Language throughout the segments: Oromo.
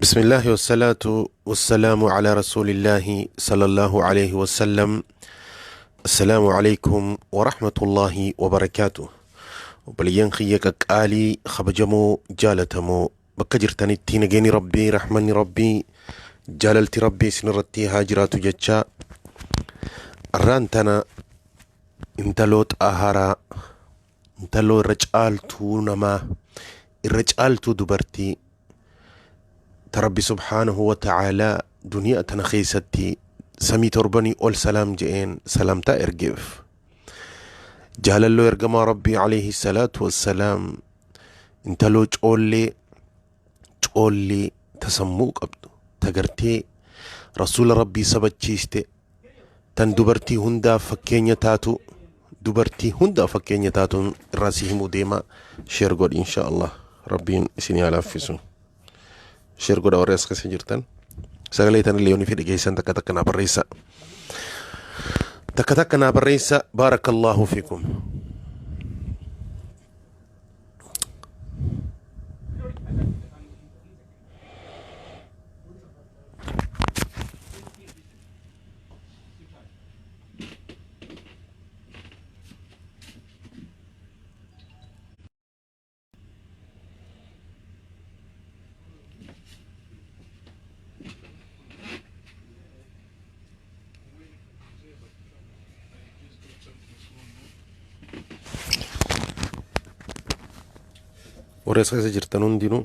بسم الله والصلاة والسلام على رسول الله صلى الله عليه وسلم. السلام عليكم ورحمة الله وبركاته. Obboleeyyan kiyya qaqqaalii, kabajamoo, jaalatamoo, bakka jirtanitti nageenyi Rabbii, rahmanni Rabbii, jaalalti Rabbii isinirratti haa jiraatu jecha, arraan tana intaloo xaaharaa, intaloo irra caaltuu namaa, irra caaltuu dubartii ta Rabbi subhaanahu wa ta'aalaa duniyaa tana keessatti samii torbanii ol salaam je'een salaamtaa ergeef, jaalalloo ergamaa Rabbii alayhi salaatu wassalaam, intaloo coollee coollee tasammuu qabdu, tagartee rasuula Rabbii sabachiiste, tan dubartii hundaaf fakkeenya taatu, dubartii hundaaf fakkeenya taatuun irraa si himuu deema. Share godhi, insha Allah Rabbiin isin haa laaffisu. Share godha. Warri as keessa jirtan sagalee tan illee yoonii fi dhageessan takka takka naa barreessa, takka takka naa barreessa. Baarakallahu fiikum. Warri as keessa jirtan hundinuu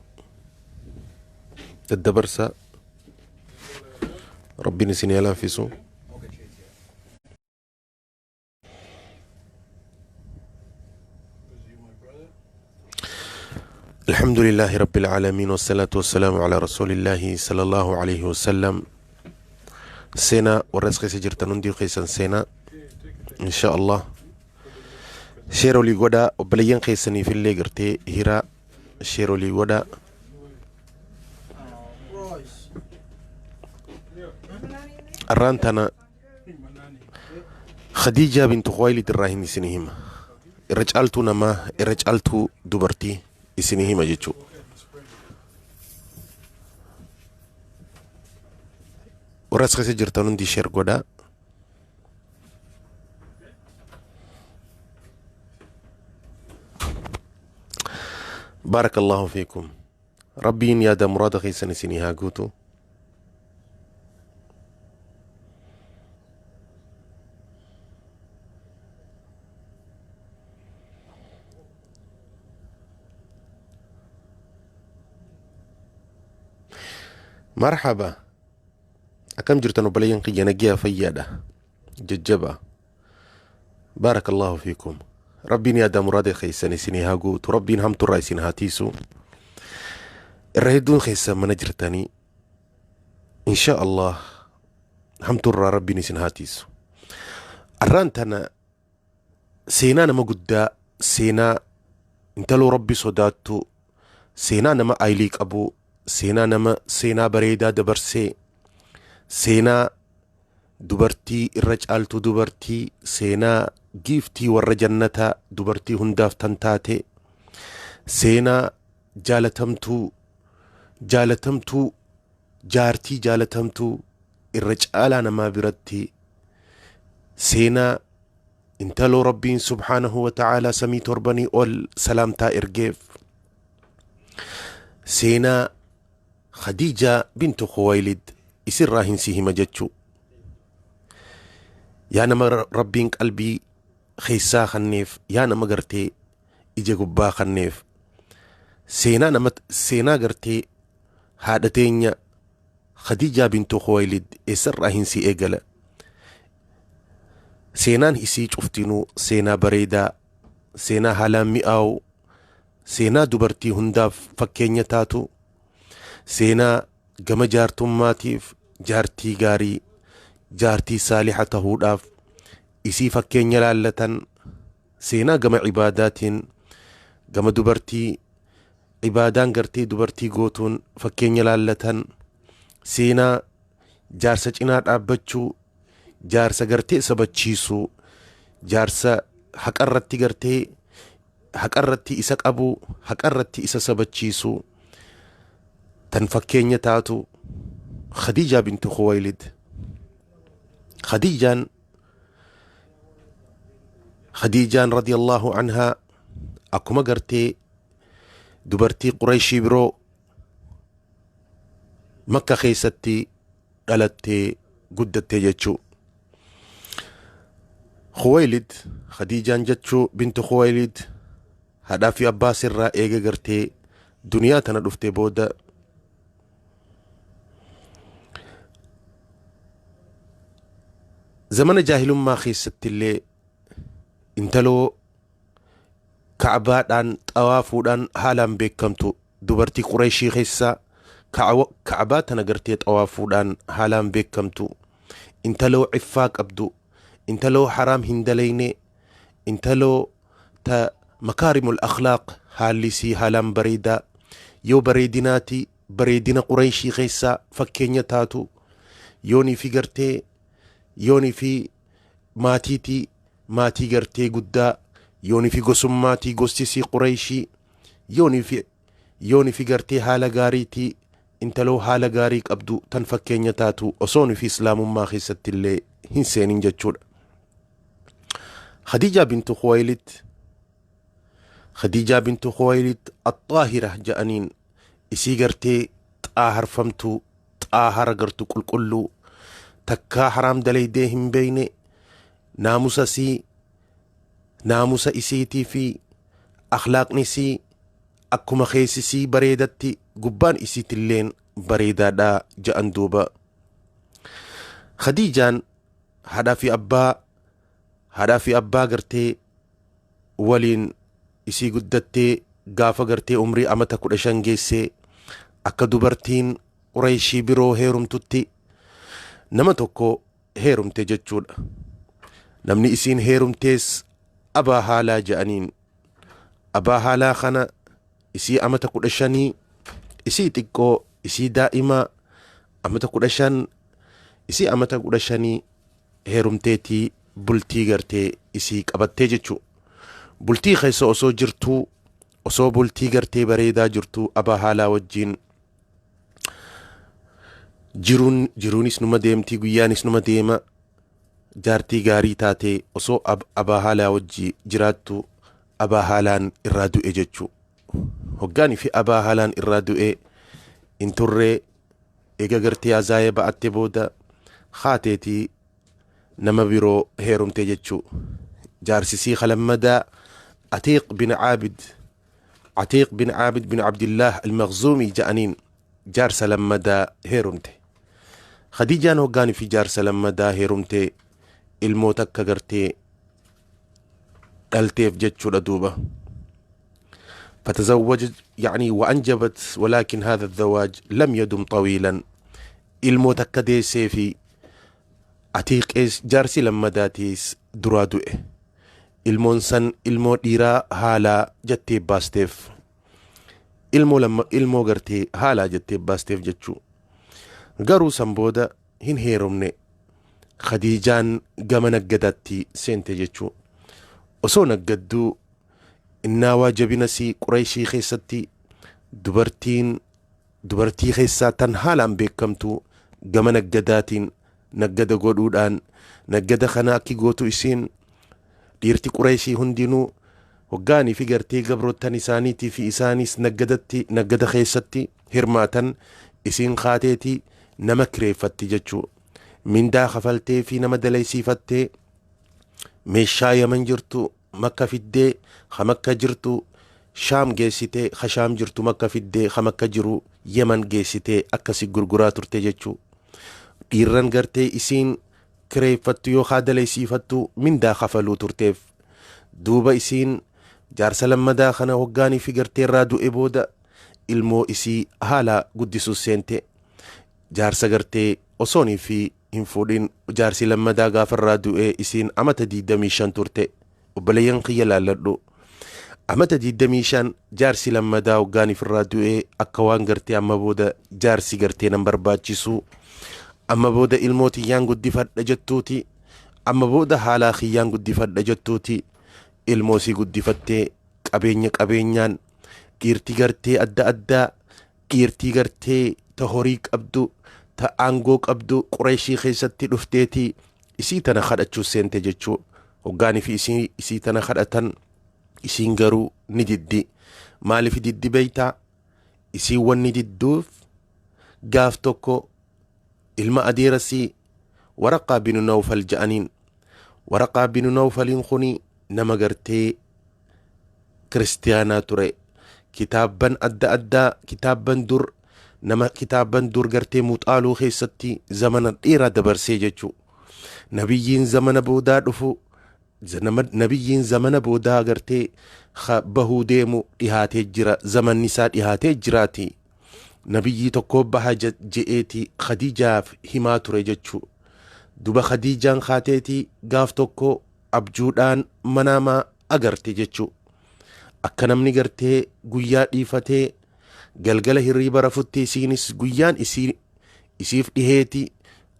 daddabarsaa, Rabbiin isin haa laaffisu. الحمد لله رب العالمين والصلاة والسلام على رسول الله صلى الله عليه وسلم. Seenaa, warra as keessa jirtan hundi keessan seenaa, insha Allah share olii godhaa. Obboleeyyan keessaniif illee gartee hiraa, share olii godhaa. Arraan tana Khadiijaa bintu Khuwaylid irraa hin isinii hima. Irra caaltuu namaa, irra caaltuu dubartii isinii hima jechuudha. Warra as keessa jirtan hundi share godhaa. Baarakallahu fiikum. Rabbiin yaada muraada keessan isinii haa guutu. Marhaba. Akkam jirtan obboleeyyan kiyya? Nagiyaa, fayyaadha, jajjaba? Baarakallahu fiikum. Rabbiin yaada muraada keessan isinii haa guutu. Rabbiin hamturraa isin haa tiisu. Irra hedduun keessan mana jirtanii, insha Allah hamturraa Rabbiin isin haa tiisu. Arraan tana seenaa nama guddaa, seenaa intaloo Rabbi sodaattu, seenaa nama aylii qabu, seenaa nama seenaa bareedaa dabarsee, seenaa dubartii irra caaltuu dubartii, seenaa giiftii warra jannataa, dubartii hundaaf tan taate, seenaa jaalatamtuu, jaalatamtuu, jaartii jaalatamtuu irra caalaa namaa biratti, seenaa intaloo Rabbiin subhaanahu wa ta'aalaa samii torbanii ol salaamtaa ergeef, seenaa Khadiijaa bintu Khuwaylid isirraa hin si hima jechuu. Yaa nama Rabbiin qalbii keessaa kanneef, yaa nama gartee ija gubbaa kanneef, seenaa nama, seenaa gartee haadha teenya Khadiijaa bintu Khuwaylid eessarraa hin si eegala? Seenaan isii cuftinuu seenaa bareedaa, seenaa haalaan mi'aawu, seenaa dubartii hundaaf fakkeenya taatu, seenaa gama jaartummaatiif jaartii gaarii, jaartii saaliha tahuudhaaf. Isii fakkeenya laallatan, seenaa gama ibaadaatiin, gama dubartii ibaadaan gartee dubartii gootuun fakkeenya laallatan, seenaa jaarsa cinaa dhaabbachuu, jaarsa gartee sabachiisuu, jaarsa haqarratti gartee haqarratti isa qabuu, haqarratti isa sabachiisuu tan fakkeenya taatu Khadiijaa bintu Khuwaylid. Khadiijaan radiyallahu anhaa akkuma gartee dubartii Qurayshii biroo Makka keessatti dhalattee guddattee jechuu. Khuwaylid, Khadiijaan jechuu, bintu Khuwaylid, haadhaa fi abbaa sirraa eega gartee duniyaa tana dhuftee booda zamana jaahilummaa keessatti illee intaloo Ka'baadhaan xawaafuudhaan haalaan beekamtu, dubartii Qureeshii keessaa Ka'baa tana gartee xawaafuudhaan haalaan beekamtu, intaloo ciffaa qabdu, intaloo haraam hin dalayne, intaloo ta makaarimul akhlaaq, haalli isii haalaan bareedaa, yoo bareedinaati bareedina Qureeshii keessaa fakkeenya taatu, yoonii fi gartee yoonii fi maatiitii maatii gartee guddaa, yoonii fi gosummaatii gostisii Qureeshii, yoonii fi gartee haala gaariitii intaloo haala gaarii qabdu tan fakkeenya taatu osoonii fi islaamummaa keessatti illee hin seenin jechuudha. Khadiijaa bintu Khuwaylid, Khadiijaa bintu Khuwaylid Axaahira ja'aniin, isii gartee xaaharfamtuu, xaahara gartu, qulqulluu, takkaa haraam dalaydee hin beeyne, naamusa isii, naamusa isiitii fi akhlaaqni isii akkuma keessi isii bareedatti gubbaan isiitilleen bareedaadha ja'an duuba. Khadiijaan haadhaa fi abbaa gartee waliin isii guddattee, gaafa gartee umrii amata 15 geessee akka dubartiin Qureeshii biroo heerumtutti nama tokko heerumte jechuudha. Namni isiin heerumtees Abaa Haalaa je'aniin. Abaa Haalaa kana isii amata 15, isii xiqqoo, isii daa'imaa amata 15, isii amata 15 heerumteetii bultii gartee isii qabattee jechuu. Bultii keessa osoo jirtuu, osoo bultii gartee bareedaa jirtuu, Abaa Haalaa wajjiin jiruun jiruunis numa deemtii, guyyaanis numa deema, jaartii gaarii taatee osoo Abaa Haalaa wajjii jiraattu Abaa Haalaan irraa du'e jechuu. Hoggaanii fi Abaa Haalaan irraa du'e hin turree, eega gartee azaayee ba'atte booda haateetii nama biroo heerumte jechuu. Jaarsisii kalammadaa Atiiq bin Caabid, Atiiq bin Caabid bin Abdillaah Almaqzuumii ja'aniin, jaarsa lammadaa heerumte. Khadiijaan hoggaanii fi jaarsa lammadaa heerumte ilmoo takka gartee dhalteef jechuudha duuba. فتزوجت يعني وأنجبت، ولكن هذا الزواج لم يدم طويلا. Ilmoo takka deessee fi Atiiqees jaarsi lammadaatiis duraa du'e. Ilmoon san ilmoo dhiiraa Haalaa jettee baasteef. Ilmoo lamma, ilmoo gartee Haalaa jettee baasteef jechuu. Garuu san booda hin heerumne. Khadiijaan gama naggadaatti seente jechuu. Osoo naggadduu innaawaa jabinasii Qureeshii keessatti dubartiin dubartii keessaa tan haalaan beekamtu, gama naggadaatiin naggada godhuudhaan, naggada kana akki gootu isiin dhiirti Qureeshii hundinuu hoggaanii fi gartee gabroottan isaaniitii fi isaanis naggadatti, naggada keessatti hirmaatan, isiin kaateetii nama kireeffatti jechuu. Mindaa kafaltee fi nama dalaysiifattee meeshaa Yaman jirtu Makka fiddee, ha Makka jirtu Shaam geessitee, ha Shaam jirtu Makka fiddee, ha Makka jiru Yaman geessitee akkasi gurguraa turte jechuu. Dhiirran gartee isiin kireeffattu yookaan dalaysiifattu mindaa kafaluu turteef. Duuba isiin jaarsa lammadaa kana hoggaanii fi gartee irraa du'e booda ilmoo isii Haala guddisuu seente. Jaarsa gartee osoonii fi Hin fuudhin. Jaarsi lammadaa gaafarraa du'ee isiin amata 25 turte. Obboleeyyan kiyya, laalladhu, amata 25 jaarsi lammadaa hoggaan ifirraa du'ee, akka waan gartee amma booda jaarsi gartee nan barbaachisu, amma booda ilmoo tiyyaan guddifadha jettuuti, amma booda haalaa kiyyaan guddifadha jettuuti, ilmoo sii guddifattee, qabeenya qabeenyaan dhiirti gartee adda addaa, dhiirtii gartee ta horii qabdu, ta aangoo qabdu Qureeshii keessatti dhufteeti isii tana kadhachuu seente jechuu. Hoggaanii fi isii tana kadhatan, isiin garuu ni diddi. Maaliif diddi beeytaa? Isiin wanni didduuf, gaaf tokko ilma adeerasii Waraqaa binu Nawfal ja'aniin. Waraqaa binu Nawfaliin kuni nama gartee kiristiyaanaa ture. Kitaabban adda addaa, kitaabban dur, nama kitaabban dur gartee muxaaluu keessatti zamana dheeraa dabarsee jechuu. Nabiyyiin zamana boodaa dhufu, nabiyyiin zamana boodaa gartee bahuu deemu dhihaatee jira, zamanni isaa dhihaatee jiraati, nabiyyii tokko baha je'eeti Khadiijaaf himaa ture jechuu. Duba Khadiijaan kaateeti gaaf tokko abjuudhaan manaamaa agarte jechuu. Akka namni gartee guyyaa dhiifatee galgala hirriiba rafutti, isiinis guyyaan isiif dhiheeti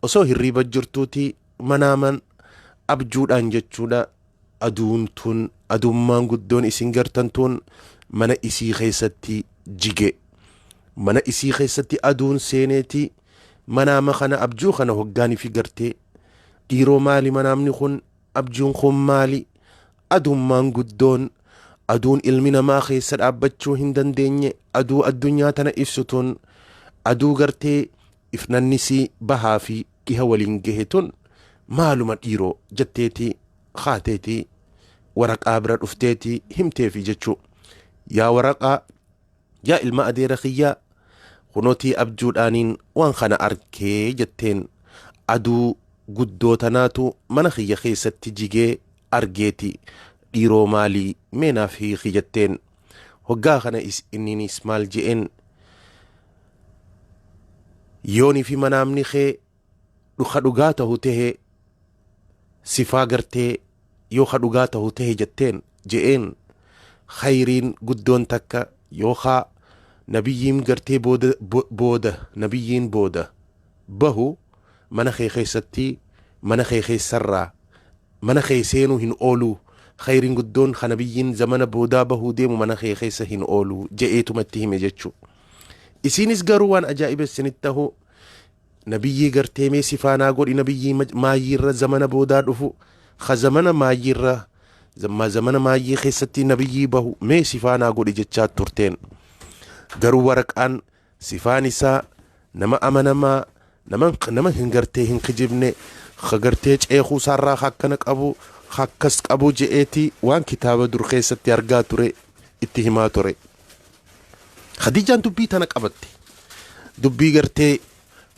osoo hirriiba jirtuuti manaaman abjuudhaan jechuudha. Aduun tun, adummaan guddoon isin gartan tun, mana isii keessatti jige. Mana isii keessatti aduun seeneeti manaama kana, abjuu kana hoggaanii fi gartee, dhiiroo, maali manaamni kun, abjuun kun maali? Adummaan guddoon, aduun ilmi namaa keessa dhaabbachuu hin dandeenye, aduu addunyaa tana ibsu tun, aduu gartee ifnannisii bahaa fi dhiha waliin gahe tun maaluma dhiiroo jetteeti kaateeti Waraqaa bira dhufteeti himteefi jechuu. Yaa Waraqaa, yaa ilma adeera kiyyaa, kunootii abjuudhaaniin waan kana arkee jetteen. Aduu guddoo tanaatu mana kiyya keessatti jigee argeeti, dhiiroo maalii, meenaaf hiiki jetteen. Hoggaa kana inninis maal je'een? Yoonii fi manaamni kee dhuka dhugaa tahu tahe, sifaa gartee yoo ka dhugaa tahu tahe jetteen je'een, khayriin guddoon takka yookaa nabiyyiin gartee booda booda nabiyyiin booda bahu mana kee keessatti, mana kee keessarraa mana kee seenuu hin ooluu. Khayriin guddoon ka nabiyyiin zamana boodaa bahuu deemu mana kee keessa hin ooluu je'eetumatti hime jechuu. Isiinis garuu waan ajaa'iba isinitti tahu, nabiyyii gartee mee sifaanaa godhi, nabiyyii maayyiirra zamana boodaa dhufu, ka zamana maayyiirra, zamana maayyii keessatti nabiyyii bahu mee sifaanaa godhi jechaa turteen. Garuu Waraqaan sifaan isaa nama amanamaa, nama hin gartee hin kijibne, ka gartee ceekuu isaarraa akkana qabu, akkas qabu je'eeti waan kitaaba dur keessatti argaa ture itti himaa ture. Khadiijaan dubbii tana qabatte. Dubbii gartee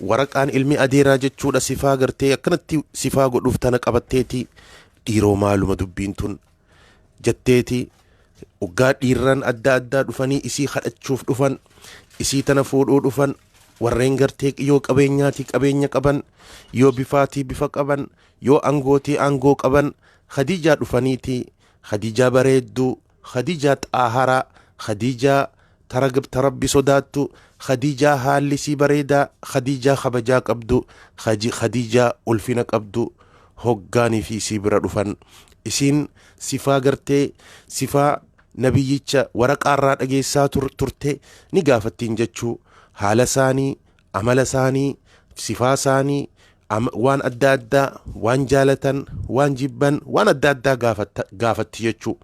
Waraqaan ilmi adeeraa jechuudha sifaa gartee akkanatti sifaa godhuuf tana qabatteeti, dhiiroo maaluma dubbiin tun jetteeti, waggaa dhiirran adda addaa dhufanii isii kadhachuuf dhufan, isii tana fuudhuu dhufan, warreen gartee yoo qabeenyaatii qabeenya qaban, yoo bifaatii bifa qaban, yoo angootii aangoo qaban, Khadiijaa dhufaniiti, Khadiijaa bareedduu, Khadiijaa xaaharaa, Khadiijaa ta Rabbi sodaattu, Khadiijaa haalli isii bareedaa, Khadiijaa kabajaa qabdu, Khadiijaa ulfina qabdu hoggaanii fi isii bira dhufan, isiin sifaa gartee sifaa nabiyyicha waraqaarraa dhageessaa turte ni gaafattiin jechuu. Haala isaanii, amala isaanii, sifaa isaanii, waan adda addaa, waan jaalatan, waan jibban, waan adda addaa gaafatti jechuu.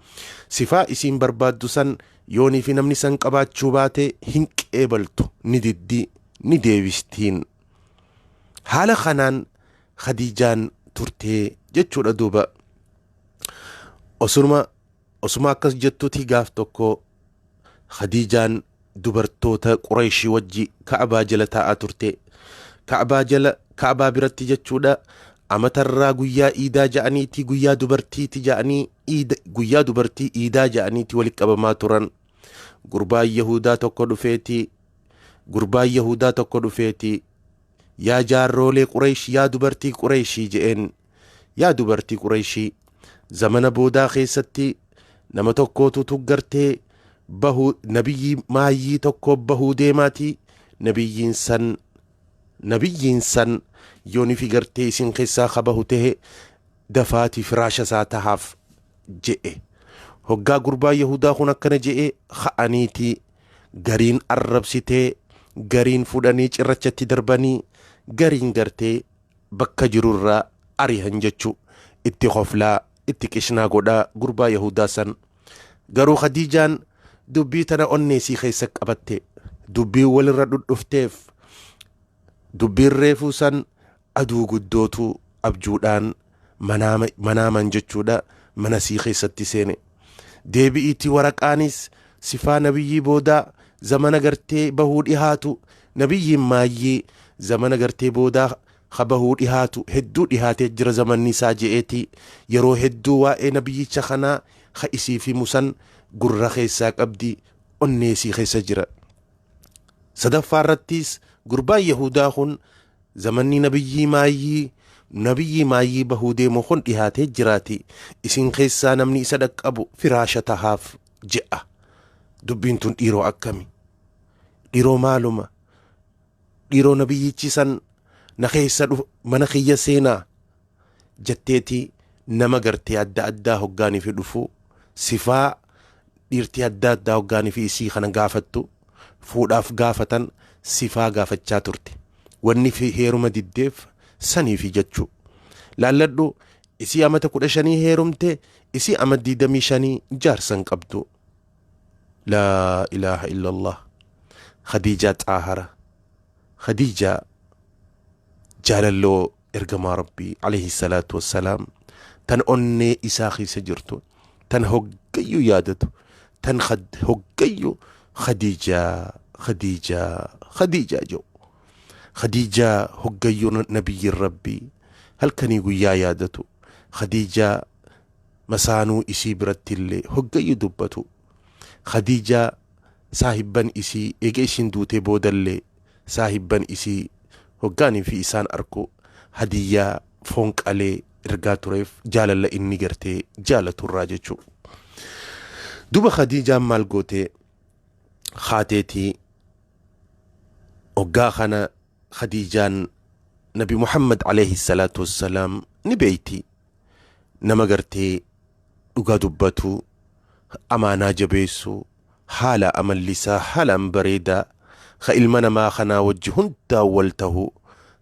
Sifaa isiin barbaaddu san yoonii fi namni san qabaachuu baate hin qeebaltu, ni diddi, ni deebistiin. Haala kanaan Khadiijaan turtee jechuudha. Duuba osuma akkas jettuuti gaaf tokko Khadiijaan dubartoota Qureeshii wajji Ka'abaa jala taa'aa turte. Ka'abaa jala, Ka'abaa biratti jechuudha. Amatarraa guyyaa iidaa ja'aniiti, guyyaa dubartiiti ja'anii, iida, guyyaa dubartii iidaa ja'aniiti walitti qabamaa turan. Gurbaan Yahudaa tokko dhufeeti, gurbaan Yahudaa tokko dhufeeti. Yaa jaarroolee Qureesh, yaa dubartii Qureeshii je'een, yaa dubartii Qureeshii, zamana boodaa keessatti nama tokkootu tuggartee bahuu, nabiyyii maayyii tokko bahuu deemaati. Nabiyyiin san yooni fi gartee isin keessaa kabahu tahe dafaatii firaasha isaa tahaaf je'e. Hoggaa gurbaa Yahudaa kun akkana je'e, ka'aniiti gariin arrabsitee, gariin fudhanii cirrachatti darbanii, gariin gartee bakka jirurraa arihan jechuu, itti koflaa, itti qishnaa godhaa gurbaa Yahudaa san. Garuu Khadiijaan dubbii tana onneesii keessa qabatte. Dubbii walirra dhudhufteef, dubbiin reefuu san aduu guddootu abjuudhaan manaaman jechuudha mana sii keessatti seene. Deebi'iitii waraqaanis sifaa nabiyyii boodaa zamana gartee bahuu dhihaatu, nabiyyiin maayyii zamana gartee boodaa bahuu dhihaatu hedduu dhihaatee jira zamanni isaa je'eeti, yeroo hedduu waa'ee nabiyyicha kanaa ha isiif himu san gurra keessaa qabdi, onneesii keessa jira. Sadaffaa irrattis gurbaan Yahudaa kun zamanni nabiyyii maayyii bahuu deemu kun dhihaatee jiraati, isin keessaa namni isa dhaqqabu firaasha tahaaf je'a. Dubbiin tun dhiiroo akkami? Dhiiroo maaluma? Dhiiroo nabiyyichi san na keessa dhufu, mana kiyya seenaa jetteeti nama gartee adda addaa hoggaanii fi dhufu, sifaa dhiirtii adda addaa hoggaanii fi isii kana gaafattu, fuudhaaf gaafatan, sifaa gaafachaa turte. Wanni fi heeruma diddeef saniifi jechuu. Laalladhu, isii amata 15 heerumte, isii ama 25 jaarsan qabdu. Laa ilaaha illallah. Khadiijaa Xaahara, Khadiijaa jaalalloo ergamaa Rabbii alayhi salaatu wassalaam, tan onnee isaa keessa jirtu, tan hoggayyuu yaadatu, tan hoggayyuu Khadiijaa, Khadiijaa, Khadiijaa jedhu. Khadiijaa hoggayyuu nabiyyiin Rabbii halkanii guyyaa yaadatu. Khadiijaa masaanuu isii biratti illee hoggayyuu dubbatu. Khadiijaa saahibban isii eega ishiin duutee boodallee saahibban isii hoggaanii fi isaan arku hadiyyaa foon qalee ergaa tureef, jaalala inni gartee jaalaturraa jechuu. Duba Khadiijaan maal gootee haateetii? Hoggaa kana Khadiijaan Nabi Muhammad alayhi salaatu wassalaam ni beeyti. Nama gartee dhugaa dubbatu, amaanaa jabeessu, haala amalli isaa haalaan bareedaa, ka ilma namaa kanaa wajji hundaan wal tahu,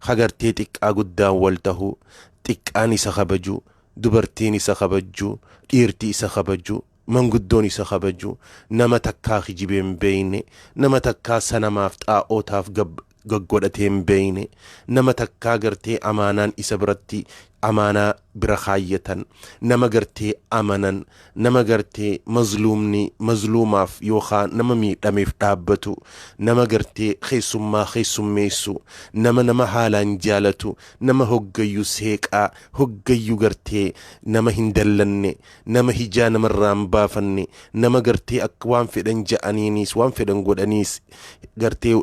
ka gartee xiqqaa guddaan wal tahu, xiqqaan isa kabaju, dubartiin isa kabajju, dhiirti isa kabaju, manguddoon isa kabaju, nama takkaa kijibee hin beeyne, nama takkaa sanamaaf xaa'ootaaf gaggodhatee hin beeyne, nama takkaa gartee amaanaan isa biratti amaanaa bira kaayyatan, nama gartee amanan, nama gartee mazluumni mazluumaaf yookaan nama miidhameef dhaabbatu, nama gartee keessummaa keessummeessu, nama nama haalaan jaalatu, nama hoggayyuu seeqaa, hoggayyuu gartee nama hin dallanne, nama hijaa namarraa hin baafanne, nama gartee akka waan fedhan ja'aniinis waan fedhan godhaniis gartee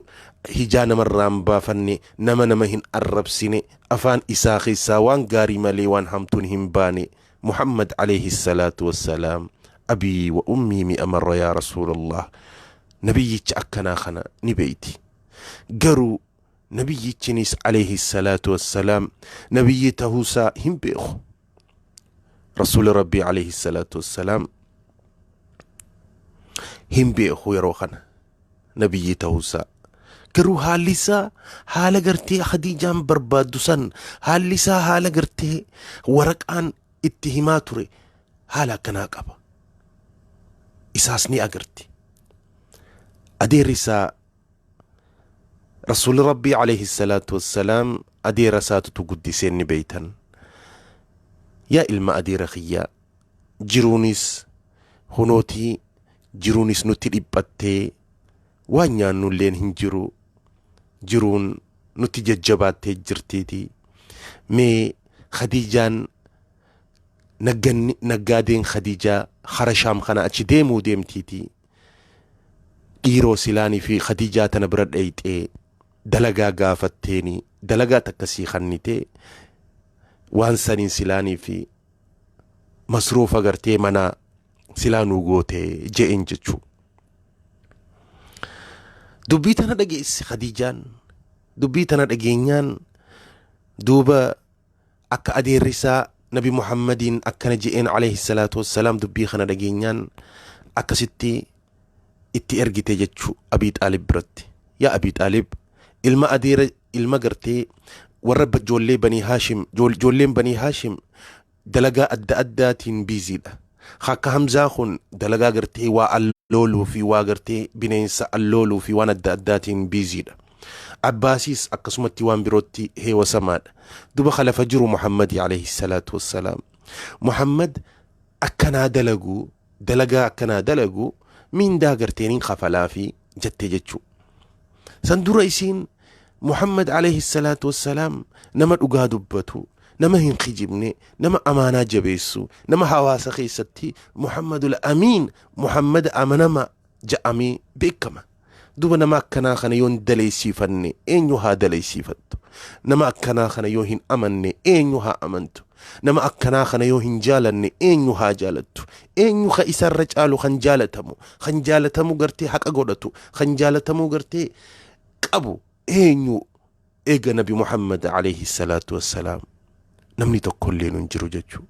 hijaa namarraa hin baafanne, nama nama hin arrabsine, afaan isaa keessaa waan gaarii malee waan hamtuun hin baane, Muhammad alayhi salaatu wassalaam, abii wa ummii mi'a marra yaa rasuulallah, nabiyyicha akkanaa kana ni beeyti. Garuu nabiyyichinis alayhi salaatu wassalaam nabiyyi tahuusaa hin beeku. Rasuuli Rabbii alayhi salaatu wassalaam hin beeku yeroo kana nabiyyi tahuusaa. Garuu haalli isaa haala gartee Khadiijaan barbaaddu san, haalli isaa haala gartee waraqaan itti himaa ture haala akkanaa qaba. Isaas ni agarti. Adeerri isaa Rasuulli Rabbii alayhi salaatu wassalaam adeera isaatutu guddisee ni beeytan. Yaa ilma adeera kiyyaa, jiruunis hunootii, jiruunis nutti dhiphattee, waan nyaannulleen hin jiru, jiruun nutti jajjabaattee jirtiiti. Mee Khadiijaan naggaadeen Khadiijaa hara Shaam kana achi deemuu deemtiiti. Dhiiroo silaanii fi Khadiijaa tana bira dheeyxee Dalagaa gaafatteeni dalagaa takka sii kannitee waan saniin silaanii fi masruufa gartee manaa silaa nuu gootee je'een jechuu. Dubbii tana dhageesse Khadiijaan. Dubbii tana dhageenyaan duuba akka adeerri isaa Nabi Muhammadiin akkana je'een alayhi salaatu wassalaam dubbii kana dhageenyaan akkasitti itti ergite jechuu Abii Xaalib biratti. Yaa Abii Xaalib, ilma adeera ilma gartee warra ijoollee Banii Haashim, ijoolleen Banii Haashim dalagaa adda addaatiin biiziidha. Akka Hamzaa kun dalagaa gartee waa allooluu fi waa gartee bineensa allooluu fi waan adda addaatiin biiziidha. Abbaasiis akkasumatti waan birootti heewasamaadha. Duba khalafa jiru Muhammadi alayhi salaatu wassalaam. Muhammad akkanaa dalagu, dalagaa akkanaa dalagu mindaa garteeniin kafalaa fi jettee jechuu. San dura isiin Muhammad alayhi salaatu wassalaam nama dhugaa dubbatu, nama hin kijibne, nama amaanaa jabeessu, nama hawaasa keessatti Muhammadul Amiin, Muhammad amanama ja'amee beekama. Duba nama akkanaa kana yoo hin daleessiifanne eenyu haa daleessiifattu? Nama akkanaa kana yoo hin amanne eenyu haa amantu? Nama akkanaa kana yoo hin jaalanne eenyu haa jaalattu? Eenyu ka isarra caalu kan jaalatamu, kan jaalatamu gartee haqa godhatu, kan jaalatamu gartee qabu eenyu eega Nabi Muhammad alayhi salaatu wassalaam namni tokkollee hin jiru jechuu.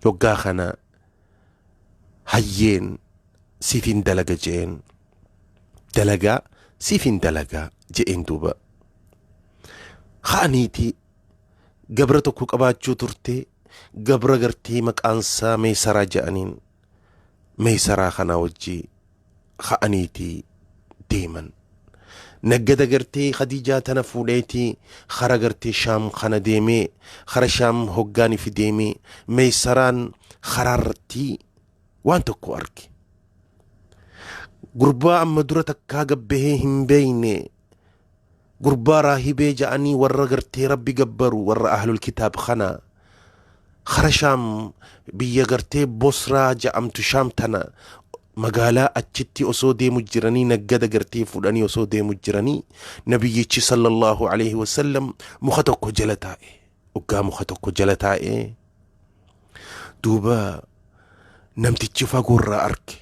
Yoggaa kana hayyeen siif hin dalaga je'een, dalagaa siif hin dalagaa je'een. Duuba ka'aniiti gabra tokko qabaachuu turte, gabra gartee maqaansaa Meeysaraa je'aniin. Meeysaraa kanaa wajji ka'aniiti deeman. Naggada gartee Khadiijaa tana fuudheeti kara gartee Shaam kana deemee, kara Shaam hoggaanifi deemee Meeysaraan karaarratti waan tokko arge. Gurbaa amma dura takkaa gabbahee hin beeyne, gurbaa raahibee ja'anii warra gartee Rabbi gabbaru, warra ahlul kitaab kana, kara Shaam biyya gartee Bosraa ja'amtu, Shaam tana magaalaa achitti osoo deemu jiranii, naggada gartee fuudhanii osoo deemu jiranii, nabiyyichi sallallahu alaihi wasallam muka tokko jala taa'e. Hoggaa muka tokko jala taa'e duuba namtichi fagoorraa arge.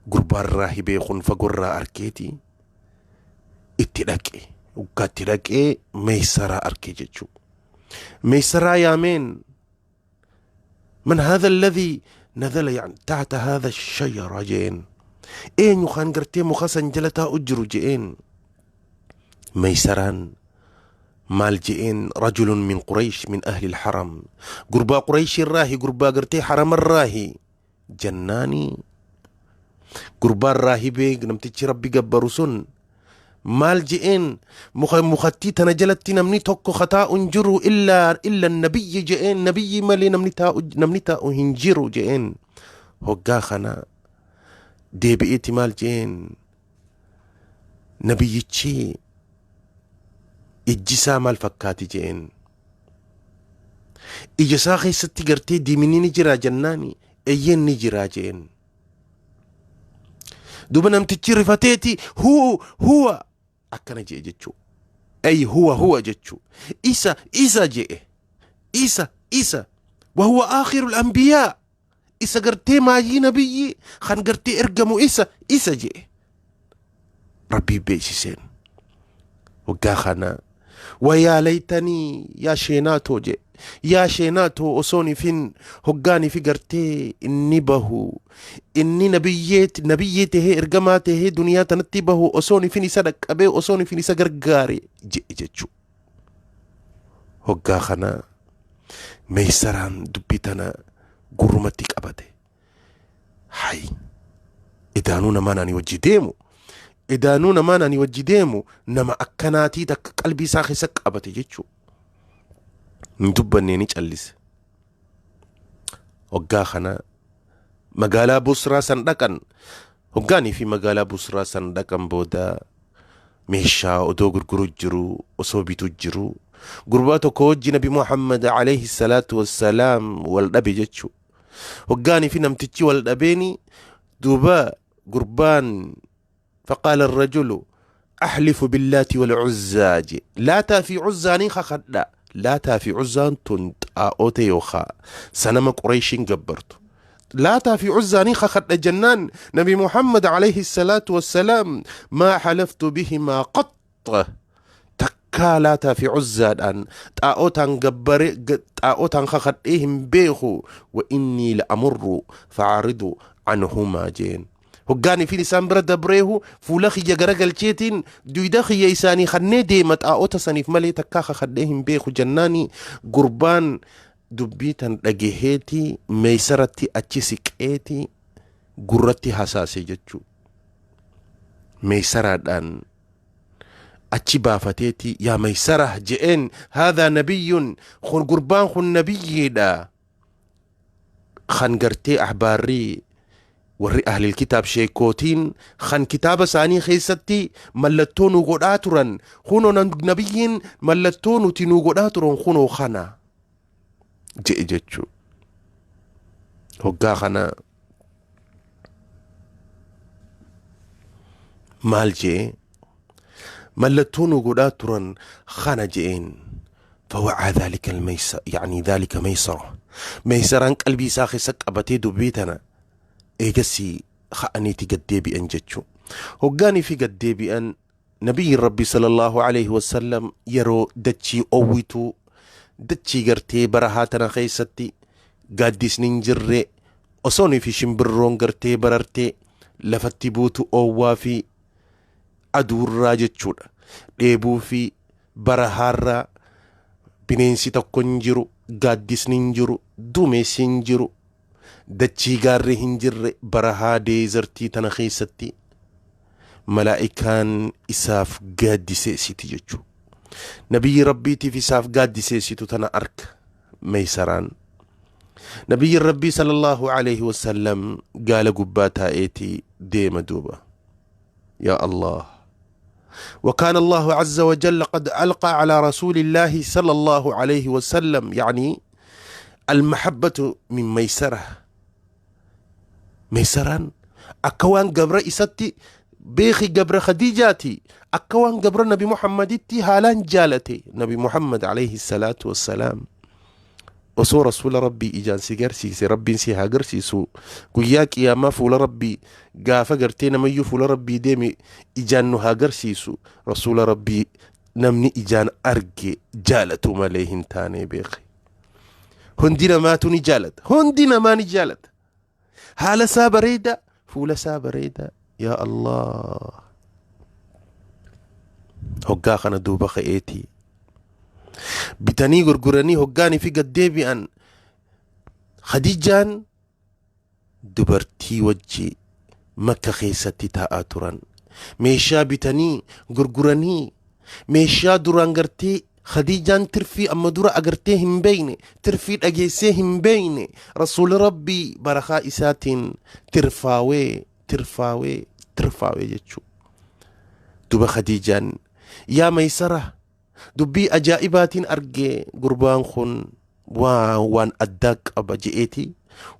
Gurbaan raahibee kun fagoorraa argeeti itti dhaqe. Hoggaa itti dhaqee Meeysaraa arge jechuudha. Meeysaraa yaameen, "من هذا الذي نزل يعني تحت هذا الشجرة?" jeen. "Eenyu kan gartee muka san jala taa'u jiru?" jeen. Meeysaraan maal je'een? "رجل من قريش من أهل الحرم." Gurbaa Quraysh irraahi, gurbaa gartee haramarraahi jennaani. Gurbaan raahibee namtichi Rabbi gabbaru sun maal je'een? Muka mukattii tana jalatti namni tokko kataa'u hin jiru illa nabiyyi je'een. Nabiyyi malee namni taa'u hin jiru je'een. Hoggaa kana deebi'eeti maal je'een? "Nabiyyichi ijji isaa maal fakkaati?" je'een. "Ija isaa keessatti gartee diiminni ni jira?" jennaani, "Eeyyeen, ni jira" je'een. Duuba namtichi rifateeti "هو هو" akkana je'e jechuu. Ay "هو هو" jechuu, "Isa, isa" je'e. "Isa, isa." "وهو آخر الأنبياء." Isa gartee maayii nabiyyi kan gartee ergamu, "Isa, isa" je'e. Rabbii beeksiseen. Waggaa kana "ويا ليتني" yaa sheenaatoo jedhe, yaa sheenaatoo osoon ifin hoggaanii fi gartee inni bahu, inni nabiyyee tahee ergamaa tahee duniyaa tanatti bahu, osoon ifin isa dhaqqabee, osoon ifin isa gargaare jedhe jechuu. Hoggaa kana Meeysaraan dubbii tana gurrumatti qabate. Hay, idaanuu namaan ani wajji deemu, idaanuu namaan ani wajji deemu nama akkanaatii takka qalbii isaa keessa qabate jechuu. Hin dubbannee, ni callise. Hoggaa kana magaalaa Busraa san dhaqan. Hoggaanii fi magaalaa Busraa san dhaqan booda meeshaa odoo gurguruu jiru, osoo bituu jiru, gurbaa tokko wajji Nabi Muhammad alayhi salaatu wassalaam wal dhabe jechuu. Hoggaanii fi namtichi wal dhabeeni duuba gurbaan فقال الرجل Axlifu billaati wal cuzzaa je, Laataa fi Cuzzaaniin kakadha. Laataa fi Cuzzaan tun xaa'oota yookaa sanama Qureyshiin gabbartu. Laataa fi Cuzzaaniin kakadha jennaan, Nabi Muhammad alayhi salaatu wassalaam, maa xalaftu bihimaa qaxx, takkaa Laataa fi Cuzzaadhaan xaa'otaan gabbare xaa'otaan kakadhee hin beeku. Wa innii la amurru facaaridu canhumaa jeen. Hoggaan ifin isaan bira dabreehu fuula kiyya garagalcheetiin duyda kiyya isaanii kannee deema xaa'ota saniif malee takkaa kakadhee hin beeku jennaani, gurbaan dubbii tan dhagaheeti Meeysaratti achi siqeeti gurratti hasaase jechuu. Meeysaraadhaan achi baafateeti, yaa Meeysara je'een, haadhaa nabiyyun, kun gurbaan kun nabiyyiidha. Kan gartee ahbaarrii warri ahlil kitaab sheekootiin kan kitaaba isaanii keessatti mallattoo nu godhaa turan kunoo, nabiyyiin mallattoo nuti nu godhaa turan kunoo kana je'e jechuu. Hoggaa kana maal je'e? Mallattoo nu godhaa turan kana je'een. فوعى ذلك الميس يعني ذلك ميسرة، ميسران qalbii isaa keessa qabatee dubbii tana eegasii ka'aniiti gaddeebi'an jechuu. Hoggaanii fi gaddeebi'an, nabiyyi Rabbi sallallahu alaihi wasallam yeroo dachii owwituu, dachii gartee barahaa tana keessatti gaaddisni hin jirre, osoonii fi shimbirroon gartee barartee lafatti buutu oowwaa fi aduurraa jechuudha, dheebuu fi barahaarraa, bineensi tokko hin jiru, gaaddisni hin jiru, duumessi hin jiru, dachii gaarri hin jirre, barahaa deezartii tana keessatti malaa'ikaan isaaf gaaddiseessiti jechuu. Nabiyyi Rabbiitiif isaaf gaaddiseessitu tana arka Meeysaraan. Nabiyyi Rabbii sallallahu alaihi wasallam gaala gubbaa taa'eeti deema duuba. Yaa Allah! وكان الله عز وجل قد ألقى على رسول الله صلى الله عليه وسلم يعني المحبة من ميسرة. ميسران akka waan gabra isatti beeki, gabra Khadiijaati, akka waan gabra Nabi Muhammaditti haalaan jaalate Nabi Muhammad alayhi salaatu wassalaam. Osoo rasuula Rabbii ijaan si garsiise, Rabbiin si haa garsiisu guyyaa qiyaamaa fuula Rabbii, gaafa gartee namayyuu fuula Rabbii deeme ijaan nu haa garsiisu rasuula Rabbii. Namni ijaan arge jaalatu malee hin taane beeke. Hundi namaatu ni jaalata, hundi namaa ni jaalata. Haala isaa bareeda, fuula isaa bareeda. Yaa Allah! Hoggaa kana duuba ka'eetii bitanii gurguranii hoggaanii fi gaddeebi'an, Khadijaan dubartii wajji Makka keessatti taa'aa turan. Meeshaa bitanii gurguranii, meeshaa duraan gartee Khadijaan tirfii amma dura agartee hin beeyne, tirfii dhageessee hin beeyne, rasuuli Rabbii barakaa isaatiin tirfaawee, tirfaawee, tirfaawee jechuu. Duba Khadijaan, yaa Maysara, dubbii ajaa'ibaatiin argee, gurbaan kun waan addaa qaba je'eeti,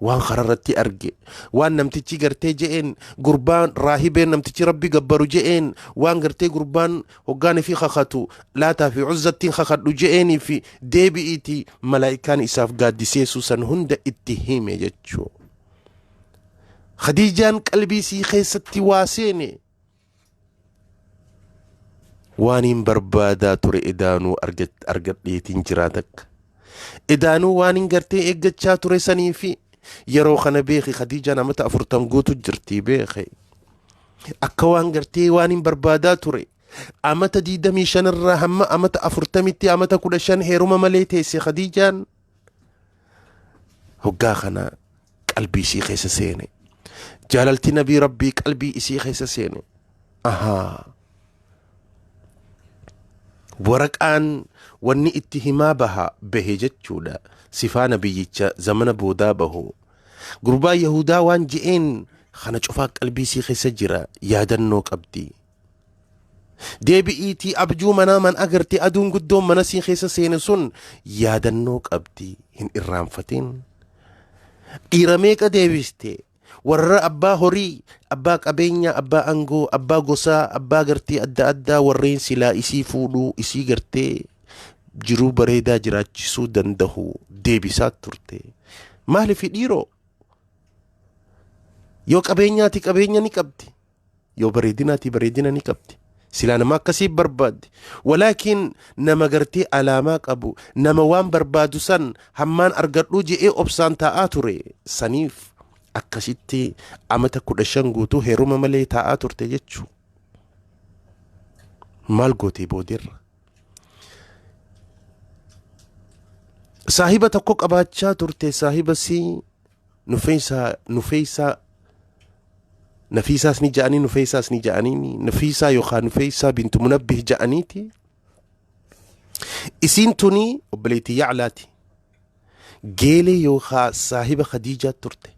waan kararratti arge, waan namtichi gartee je'een, gurbaan raahibeen namtichi Rabbi gabbaru je'een, waan gartee gurbaan hoggaanii fi kakatu Laataa fi Cuzzattiin kakadhu je'eenii fi deebi'iiti malaa'ikaan isaaf gaaddiseessuu san hunda itti hime jechuu. Khadiijaan qalbii sii keessatti waa seene. Waan hin barbaadaa ture edaanuu argadheetiin jiraa takka. Edaanuu waan hin gartee eeggachaa ture sanii fi yeroo kana beeki, Khadiijaan amata 40 guutu jirtii beeke. Akka waan gartee waan hin barbaadaa ture. Amata 25 irraa hamma amata 40tti amata 15 heeruma malee teesse Khadiijaan. Hoggaa kana qalbii isii keessa seene. Jaalalti nabii Rabbii qalbii isii keessa seene. Ahaa. Waraqaan wanni itti himaa baha bahe jechuudha. Sifaa nabiyyicha zamana boodaa bahu. Gurbaa Yahudaa waan je'een kana cufaa qalbii isii keessa jira, yaadannoo qabdi. Deebi'iitii abjuu manaa man agarte, aduun guddoon mana sii keessa seene sun yaadannoo qabdi, hin irraanfatin. Dhiira meeqa deebiste? Warra abbaa horii, abbaa qabeenyaa, abbaa aangoo, abbaa gosaa, abbaa gartee adda addaa, warreen silaa isii fuudhuu, isii gartee jiruu bareedaa jiraachisuu danda'u deebisaa turte. Maaliif dhiiroo? Yoo qabeenyaati qabeenya ni qabdi, yoo bareedinaati bareedina ni qabdi. Silaa nama akkasii barbaaddi. Walaakin nama gartee alaamaa qabu, nama waan barbaadu san hammaan argadhuu je'ee obsaan taa'aa ture saniif akkasitti amata 15 guutuu heeruma malee taa'aa turte jechuu. Maal gootee boodeerra? Saahiba tokko qabaachaa turte, saahiba sii Nufeeysaa, Nufeeysaa, Nafiisaas ni ja'anii, Nufeeysaas ni ja'anii, Nafiisaa yookaan Nufeeysaa bintu Munabbih ja'aniiti. Isiin tuni obboleettii Ya'laati. Geelee yookaan saahiba Khadiijaa turte.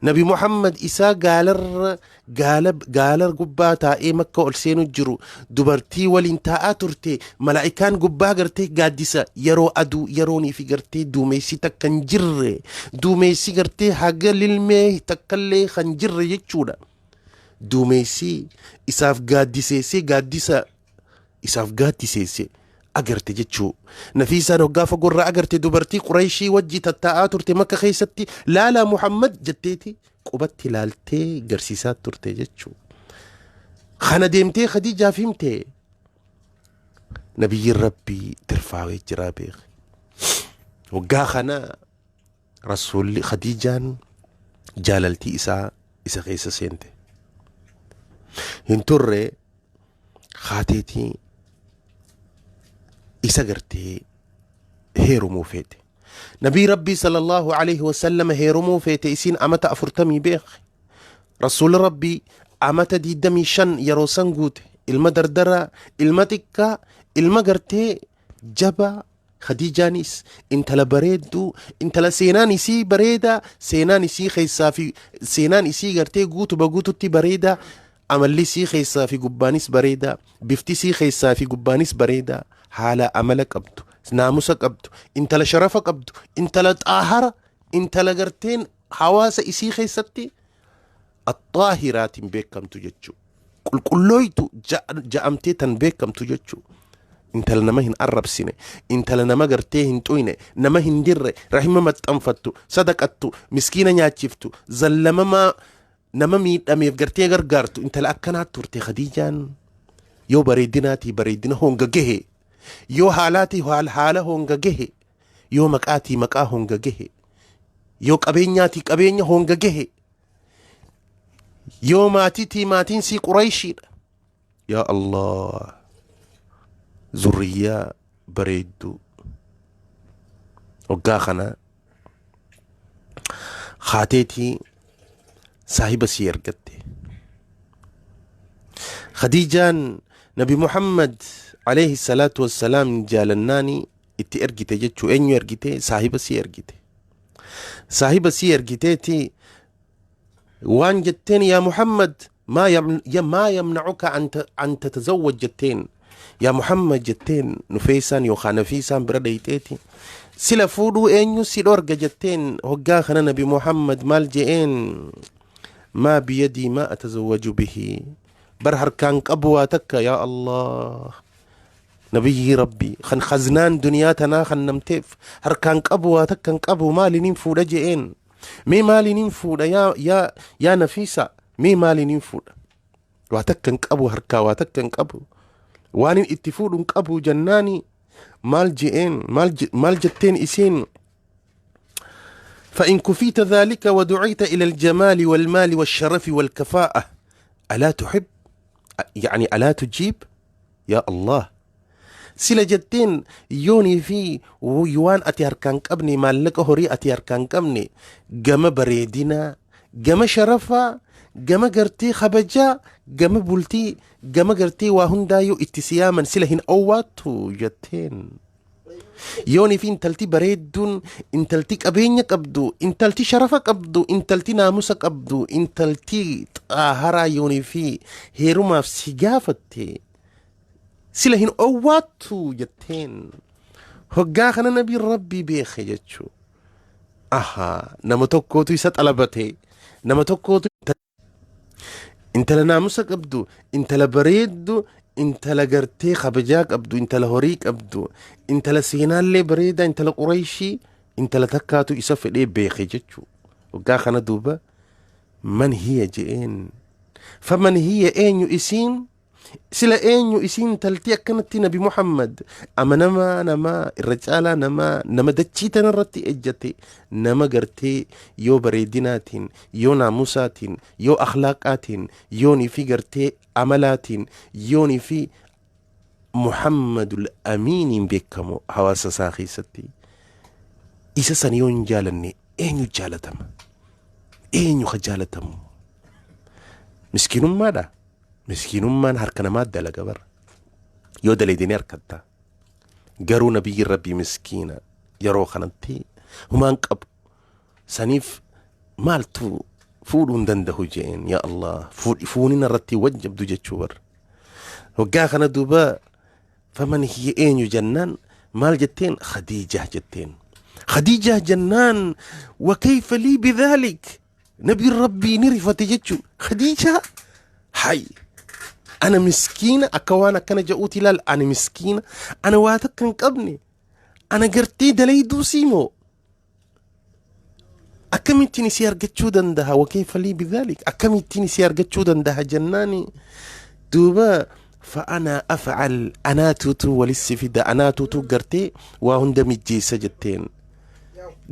Nabi Muhammad isaa gaalarra gaala gaala gubbaa taa'ee Makka ol seenu jiru dubartii waliin taa'aa turte. Malaa'ikaan gubbaa gartee gaaddisa yeroo aduu yeroonii fi gartee duumessi takka hin jirre, duumessi gartee haga lilmee takkallee kan jirre jechuudha. Duumessi isaaf gaaddiseessee, gaaddisa isaaf gaaddiseesse agarte jechuu. Nafiisaan hoggaa fagoorraa agarte, dubartii Qurayshii wajji tattaa'aa turte Makka keessatti, laalaa Muhammad jetteeti qubatti laaltee garsiisaa turte jechuu. Kana deemtee Khadiijaaf himte. Nabiyyiin Rabbii tirfaawee jiraa beeke. Hoggaa kana Rasuulli Khadiijaan jaalaltii isaa isa keessa seente. Hin turre, haateetii isa gartee heerumuu feete. Nabii Rabbii sallallahu alaihi wasallam heerumuu feete. Isiin amata 40 beek. Rasuulli Rabbii amata 25 yeroo san guute. Ilma dardaraa, ilma xiqqaa, ilma gartee jabaa. Khadiijaanis intala bareedduu, intala seenaan isii bareedaa, seenaan isii keessaa fi seenaan isii gartee guutuma guututti bareedaa, amalli isii keessaa fi gubbaanis bareedaa, bifti isii keessaa fi gubbaanis bareedaa, haala amala qabdu, naamusa qabdu, intala sharafa qabdu, intala xaahara, intala garteen hawaasa isii keessatti axaahiraatiin beekamtu jechuudha. Qulqullooytu ja'amtee tan beekamtu jechuudha. Intala nama hin arrabsine, intala nama gartee hin xuyne, nama hin dirre, rahima maxxanfattu, sadaqattu, miskiina nyaachiftu, zallamamaa nama miidhameef gartee gargaartu, intala akkanaa turte Khadiijaan. Yoo bareedinaatii bareedina honga gahe, yoo haalaatii haala honga gahe, yoo maqaatii maqaa honga gahe, yoo qabeenyaatii qabeenya honga gahe, yoo maatiitii maatiin sii Qurayshiidha. Yaa Allah, zurriyyaa bareedduu. Waggaa kana haateetii saahiba sii ergatte. Khadiijaan Nabi Muhammad alayhi salaatu wassalaam jaalannaani itti ergite jechuu. Eenyu ergite? Saahiba sii ergite. Saahiba sii ergiteeti waan jetteen: "Yaa Muhammad, maa yamnacuka an tatazawwaj?" jetteen. "Yaa Muhammad," jetteen, Nufeessaan yookaan Nafiisaan bira dhayxeeti, "sila fuudhuu eenyu si dhorga?" jetteen. Hoggaa kana Nabi Muhammad maal je'een? "Maa biyadii maa atazawwaju bihi, bar harkaan qabu waa takka." Yaa Allah, nabiyyii Rabbii kan khaznaan duniyaa tanaa kan namteef, "Harkaan qabu, waa takka hin qabu, maaliniin fuudha?" je'een. "Mee maaliniin fuudha, yaa Nafiisa, mee maaliniin fuudha? Waa takka hin qabu, harkaa waa takka hin qabu, waan inni itti fuudhu hin qabu," jennaani maal je'een? Maal jetteen isiin? "فإن كفيت ذلك ودعيت إلى الجمال والمال والشرف والكفاءة، ألا تحب؟ يعني ألا تجيب؟" يا الله، sila jetteen, yoonii fi waan ati harkaan qabne, maallaqa horii ati harkaan qabne, gama bareedinaa, gama sharafaa, gama gartee kabajaa, gama bultii, gama gartee waa hundaayyuu itti siyaaman, sila hin owwaattu jetteen. Yoonii fi intalti bareedduun, intalti qabeenya qabdu, intalti sharafa qabdu, intalti naamusa qabdu, intalti xaaharaa yoonii fi heerumaaf si gaafatte, sila hin owwaattu jetteen. Hoggaa kana nabiin Rabbii beeke jechuu. Ahaa, nama tokkootu isa xalabate. Nama tokkootu intala naamusa qabdu, intala bareeddu, intala gartee kabajaa qabdu, intala horii qabdu, intala seenaallee bareedaa, intala Qurayshii, intala takkaatu isa fedhee beeke jechuu. Waggaa kana duuba man hiya je'een. Faman hiya, eenyu isiin? Sila eenyu isiin taltii akkanatti Nabi Muhammad amanamaa namaa irra caalaa namaa, nama dachii tanarratti ejjate, nama gartee yoo bareedinaatiin, yoo naamusaatiin, yoo akhlaaqaatiin, yoonii fi gartee amalaatiin, yoonii fi Muhammadul Amiiniin beekamu hawaasa isaa keessatti, isa san yoo hin jaalanne eenyu jaalatama? Eenyu ka jaalatamu? Miskiinummaadha. Miskiinummaan harka namaa dalaga bara. Yoo dalaydee ni harkatta. Garuu nabiyyiin Rabbii miskiina yeroo kanatti humaan qabu. Saniif maaltu fuudhuu hin danda'u jeen, yaa Allah, fuudhi, fuunina irratti wajjabdu jechuu bar. Waggaa kana duuba faman hiya, eenyu jennaan maal jetteen? Khadiijaa jetteen. Khadiijaa jennaan, wa kayfa lii bidhaalik? Nabiin Rabbii ni rifate jechuu. Khadiijaa, hay, ana miskiina, akka waan akkana ja'uuti ilaal, ani miskiina, ana waa takka hin qabne, ana gartee dalayduu siimoo, akkamittiin isii argachuu danda'a? Wa kayfa lii bidhaalik, akkamittiin isii argachuu danda'a jennaani, duuba fa'anaa af'al, anaatuutu walissi fida, anaatuutu gartee waa hunda mijjeessa jetteen.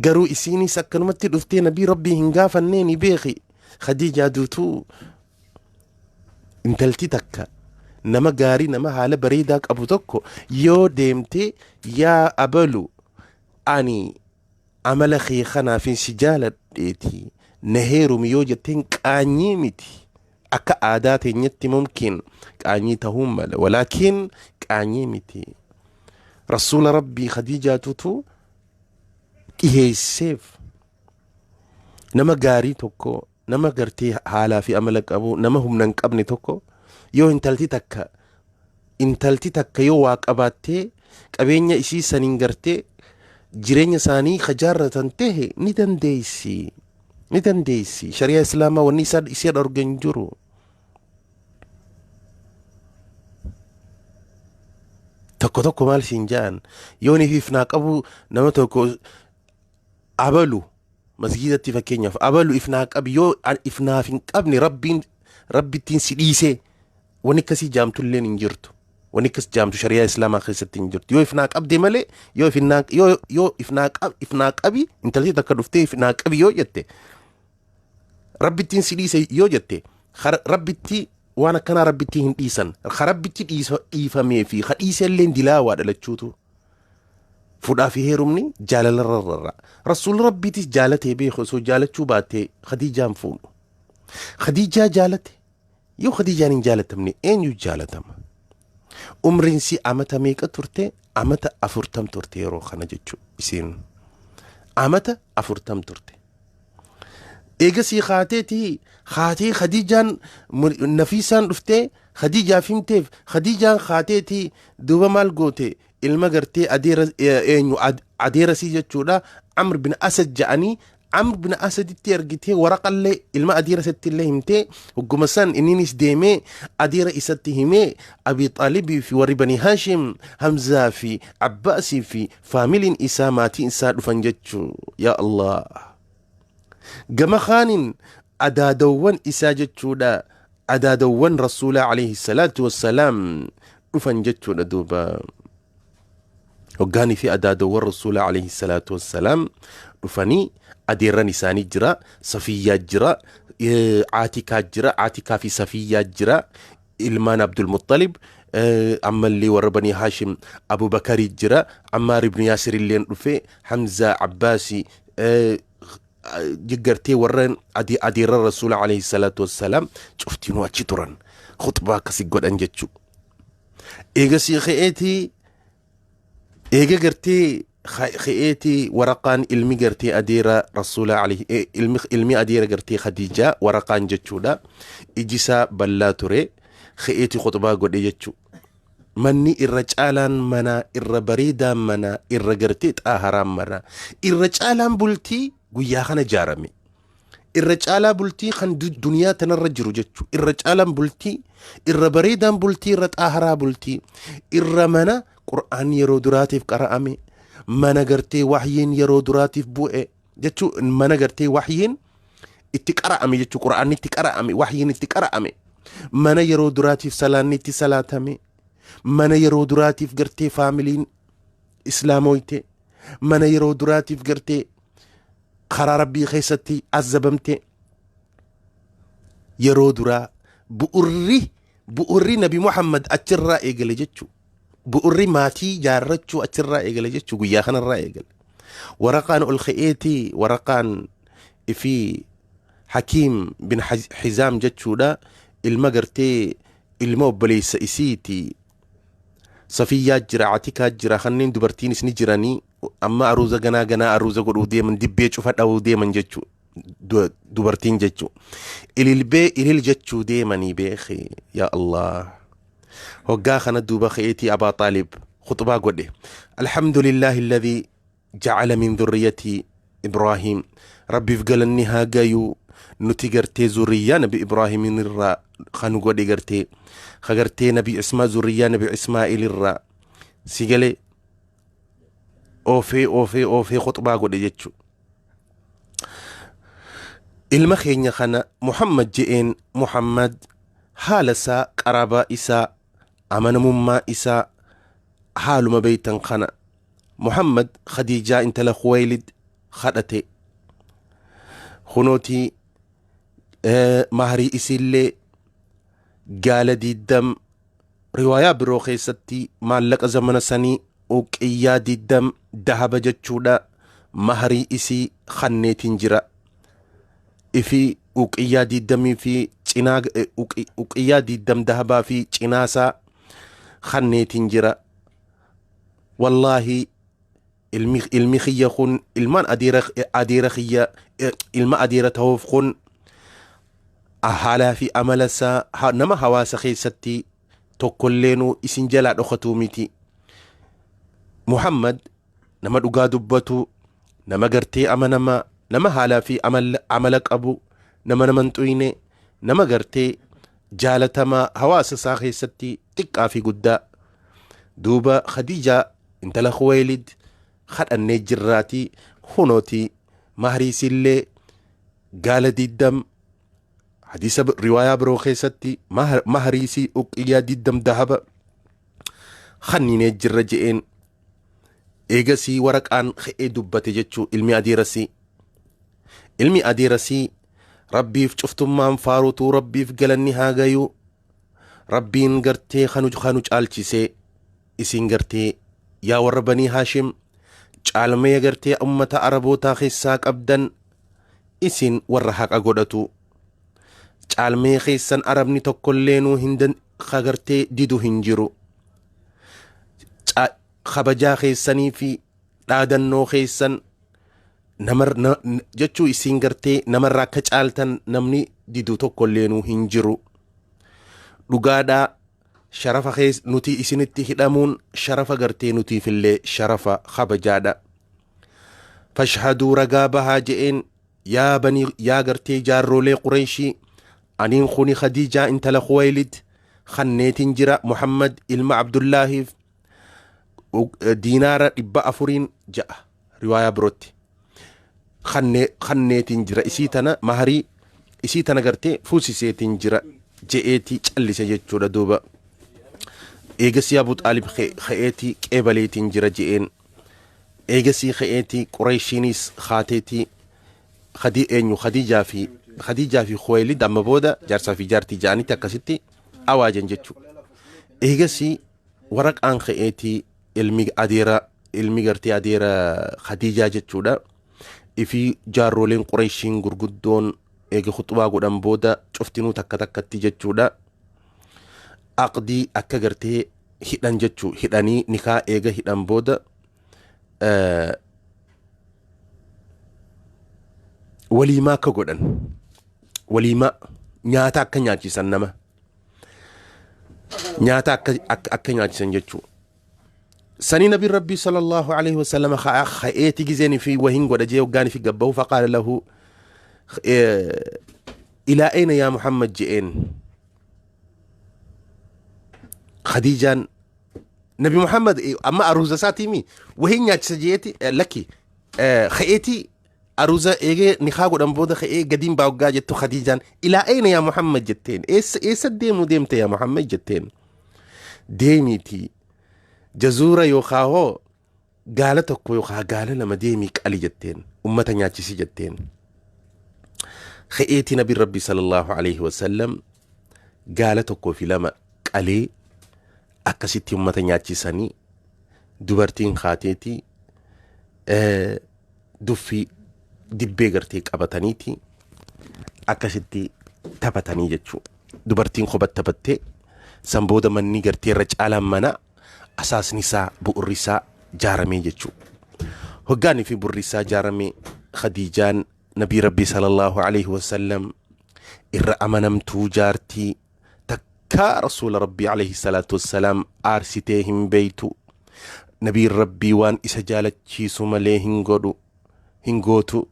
Garuu isiinis akkanumatti dhuftee nabii Rabbii hin gaafannee ni beeki. Khadiijaa duutuu intalti takka nama gaarii, nama haala bareedaa qabu tokko yoo deemte, yaa abalu, ani amala kee kanaafin si jaaladheeti na heerumi yoo jetteen, qaanyii miti. Akka aadaa teenyatti mumkin qaanyii ta'uu mala, walaakiin qaanyii miti. Rasuula Rabbii Khadiijaatutu dhiheesseef. Nama gaarii tokko, nama gartee haalaa fi amala qabu, nama humna hin qabne tokko yoo intalti takka yoo waa qabaattee qabeenya isii saniin gartee jireenya isaanii kajaarratan tahe, ni dandeessi, ni dandeessi. Shari'aa Islaamaa wanni isaa isii dhorge hin jiru. Tokko tokko maal siin ja'an? Yoo niif ifnaa qabu nama tokko, abalu masgiidatti fakkeenyaaf, abalu ifnaa qabi, yoo ifnaaf hin qabne Rabbiin Rabbittiin si dhiisee, wanni akkasii jaamtulleen hin jirtu. Wanni akkas jaamtu shari'aa Islaamaa keessatti hin jirtu. Yoo ifnaa qabde malee, yoo ifnaa yoo yoo ifnaa qab ifnaa qabi, intalti takka dhuftee ifnaa qabi yoo jette, Rabbittiin si dhiise yoo jette, Rabbitti waan akkanaa Rabbitti hin dhiisan. Ka Rabbitti dhiifamee fi ka dhiise illee dilaawaa dhalachuutu. Fuudhaa fi heerumni jaalalarra rarra'a. Rasuulli Rabbiitis jaalatee beeku, osoo jaalachuu baattee Khadiijaan fuudhu. Khadiijaa jaalate. Yoo Khadiijaan hin jaalatamne eenyu jaalatama? Umriin si amata meeqa turte? Amata 40 turte yeroo kana jechuudha isiin. Amata 40 turte. Eegasii kaateeti kaatee Khadiijaan Nafiisaan dhuftee Khadiijaaf himteef. Khadiijaan kaateeti duuba maal goote? Ilma gartee adeera, eenyu, adeerasii jechuudha, Amr bin Asad ja'anii, Amr bin Asaditti ergitee waraqallee ilma adeera isatti illee himtee, hogguma san inninis deemee adeera isatti himee, Abi Xaalibii fi warri Bani Haashim, Hamzaa fi Abbaasii fi faamiliin isaa, maatiin isaa dhufan jechuu. Yaa Allah, gama kaanin adaadawwan isaa jechuudha, adaadawwan Rasuulaa alayhi salaatu wassalaam dhufan jechuudha. Duuba hoggaanii fi adaadawwan Rasuulaa alayhi salaatu wassalaam dhufanii, adeerran isaanii jira, Safiyyaa jira, Aatikaa jira, Aatikaa fi Safiyyaa jira, ilmaan Abdulmuxalib, ammallee warra Banii Haashim, Abubakarii jira, Ammaar ibn Yaasir illeen dhufe, Hamzaa, Abbaasi, gartee warra adeerran Rasuula alayhi salaatu wassalaam cuftinuu achi turan. Khutbaa akkasi godhan jechuu. Eegasii ka'eetii, eega gartee ka'eetii, waraqaan ilmi gartee adeera Rasuula alayhi, ilmi adeera gartee Khadiijaa, waraqaan jechuudha, ijisaa bal'aa ture, ka'eetii khutbaa godhe jechuu. Manni irra caalaan manaa, irra bareedaan manaa, irra gartee xaaharaan manaa, irra caalaan bultii guyyaa kana jaarame. Irra caalaa bultii kan duniyaa tanarra jiru jechu. Irra caalaan bultii, irra bareedaan bultii, irra xaaharaa bultii, irra mana Qur'aanni yeroo duraatiif qara'ame, mana gartee wahyiin yeroo duraatiif bu'e jechuu, mana gartee wahyiin itti qara'ame jechuu, Qur'aanni itti qara'ame, wahyiin itti qara'ame, mana yeroo duraatiif salaanni itti salaatame, mana yeroo duraatiif gartee faamiliin islaamoyte, mana yeroo duraatiif gartee karaa Rabbii keessatti azabamte. Yeroo duraa bu'urri Nabi Muhammad achirraa eegale jechuu, bu'urri maatii jaarrachuu achirraa eegale jechuu, guyyaa kanarraa eegale. Waraqaan ol ka'eetii waraqaan ifii Hakiim bin Hizaam jechuudha, ilma gartee ilma obboleessa isiiti. Safiyyaa jira, Atikaa jira, kanneen dubartiinis ni jiranii. Amma aruuza ganaa ganaa aruuza godhuu deeman, dibbee cufa dha'uu deeman jechuu, dubartiin jechuu, ililbee ilil jechuu deemanii beeki. Yaa Allah, hoggaa kana duuba ka'eetii Abaa Xaalib khuxbaa godhe: Alhamdulillaahi alladhii jacala min dhurriyyati Ibraahim, Rabbiif galanni haa gayuu, nuti gartee zurriyyaa Nabi Ibraahimin irraa kanu godhe, gartee ka gartee Nabi Ismaa, zurriyyaa Nabi Ismaa'il irraa. Si galee? Oofee oofee oofee khuxbaa godhe jechuu. Ilma keenya kana Muhammad je'een. Muhammad haala isaa, qaraabaa isaa, amanamummaa isaa haaluma beeytan kana. Muhammad Khadiijaa intala Khuwaylid kadhate. Kunootii maharii isiillee gaala 20, riwaayaa biroo keessatti maallaqa zamana sanii uqiyyaa 20 dahaba jechuudha, maharii isii kanneetiin jira. Ifi uqiyyaa 20 fi cinaa uqiyyaa 20 dahabaa fi cinaasaa kanneetiin jira. Wallaahi, ilmi kiyya kun, ilmaan adeera kiyya, ilma adeera ta'uuf kun haalaa fi amala isaa nama hawaasa keessatti tokkolleenuu isin jalaa dhokatuu miti. Muhammad nama dhugaa dubbatu, nama gartee amanamaa, nama haalaa fi amala qabu, nama nama hin xuyne, nama gartee jaalatamaa hawaasa isaa keessatti xiqqaa fi guddaa. Duuba Khadiijaa intala Khuwaylid kadhannee jirraatii, kunooti mahriisillee gaala 20, hadiisa riwaayaa biroo keessatti mahriisii uqiyyaa 20 dahaba kanninee jirra je'een. Eegasii waraqaan ka'ee dubbate jechuu ilmi adeerasii. Ilmi adeerasii: Rabbiif cuftummaan faarutuu, Rabbiif galanni haa gayuu, Rabbiin gartee kanu caalchisee isin gartee yaa warra Banii Haashim caalmee gartee ummata Arabootaa keessaa qabdan, isin warra haqa godhatu, caalmee keessan Arabni tokkolleenuu hin gartee didu hin jiru. Kabajaa keessanii fi dhaadannoo keessan jechuu, isin gartee namarraa akka caaltan namni didu tokkolleenuu hin jiru. Dhugaadhaa, sharafa kees nuti isinitti hidhamuun sharafa gartee nutiifillee sharafa kabajaadha. Fashhaduu, ragaa bahaa je'een, yaa banii, yaa gartee jaarrolee Qureeshii, aniin kuni Khadiijaa intala Khuwaylid kanneetiin jira Muhammad ilma Abdullaahiif diinaara 400n ja'a riwaayaa birootti kanneetiin jira, isii tana maharii isii tana gartee fuusiseetiin jira je'eetii callise jechuudha. Duuba eegasii Abu Xaalib ka'eetii qeebaleetiin jira je'een. Eegasii ka'eetii Qureeshiinis kaateetii Khadii eenyu Khadiijaa fi Khuwaylid amma booda jaarsaa fi jaartii ja'anitti akkasitti awaajan jechuudha. Eegasii waraqaan ka'eetii ilmi adeera, ilmi gartee adeera Khadiijaa jechuudha. Ifi jaarroleen Qureeshiin gurguddoon eega khuxubaa godhan booda cuftinuu takka takkatti jechuudha. Aqdii akka gartee hidhan jechuu, hidhanii nikaa eega hidhan booda waliimaa akka godhan, waliimaa nyaata akka nyaachisan, nama nyaata akka nyaachisan jechuu. Sanii Nabi Rabbii sallallahu alaihi wasallam ka'eeti gizeen fi wahin godha jee hoggaan fi gabbahu faqaala lahu Ilaa ayna yaa Muhammad je'een. Khadiijaan Nabi Muhammad amma aruuza isaatiimi wahiin nyaachisa je'eeti, lakki, ka'eeti aruuza eegee nikaa godhan booda ka'ee gadiin baawgaa jettu, Khadiijaan "Ilaa ayna yaa Muhammad?" jetteen. Eessa eessa deemuu deemte yaa Muhammad jetteen. Deemiitii jazuura yookaa hoo gaala tokko yookaa gaala lama deemii qali jetteen, ummata nyaachisi jetteen. Ka'eetii Nabi Rabbi sallallahu alaihi wasallam gaala tokkoo fi lama qalee akkasitti ummata nyaachisanii, dubartiin kaateetii duffii dibbee gartee qabataniiti akkasitti taphatanii jechuu. Dubartiin kophat taphattee, san booda manni gartee irra caalaan mana asaasni isaa, bu'urri isaa jaaramee jechuu. Hoggaanii fi burri isaa jaaramee, Khadiijaan Nabii Rabbii sallallahu alaihi wasallam irra amanamtuu jaartii takkaa Rasuula Rabbii alayhi salaatu wassalaam aarsitee hin beeytu. Nabiin Rabbii waan isa jaalachiisu malee hin godhu, hin gootu,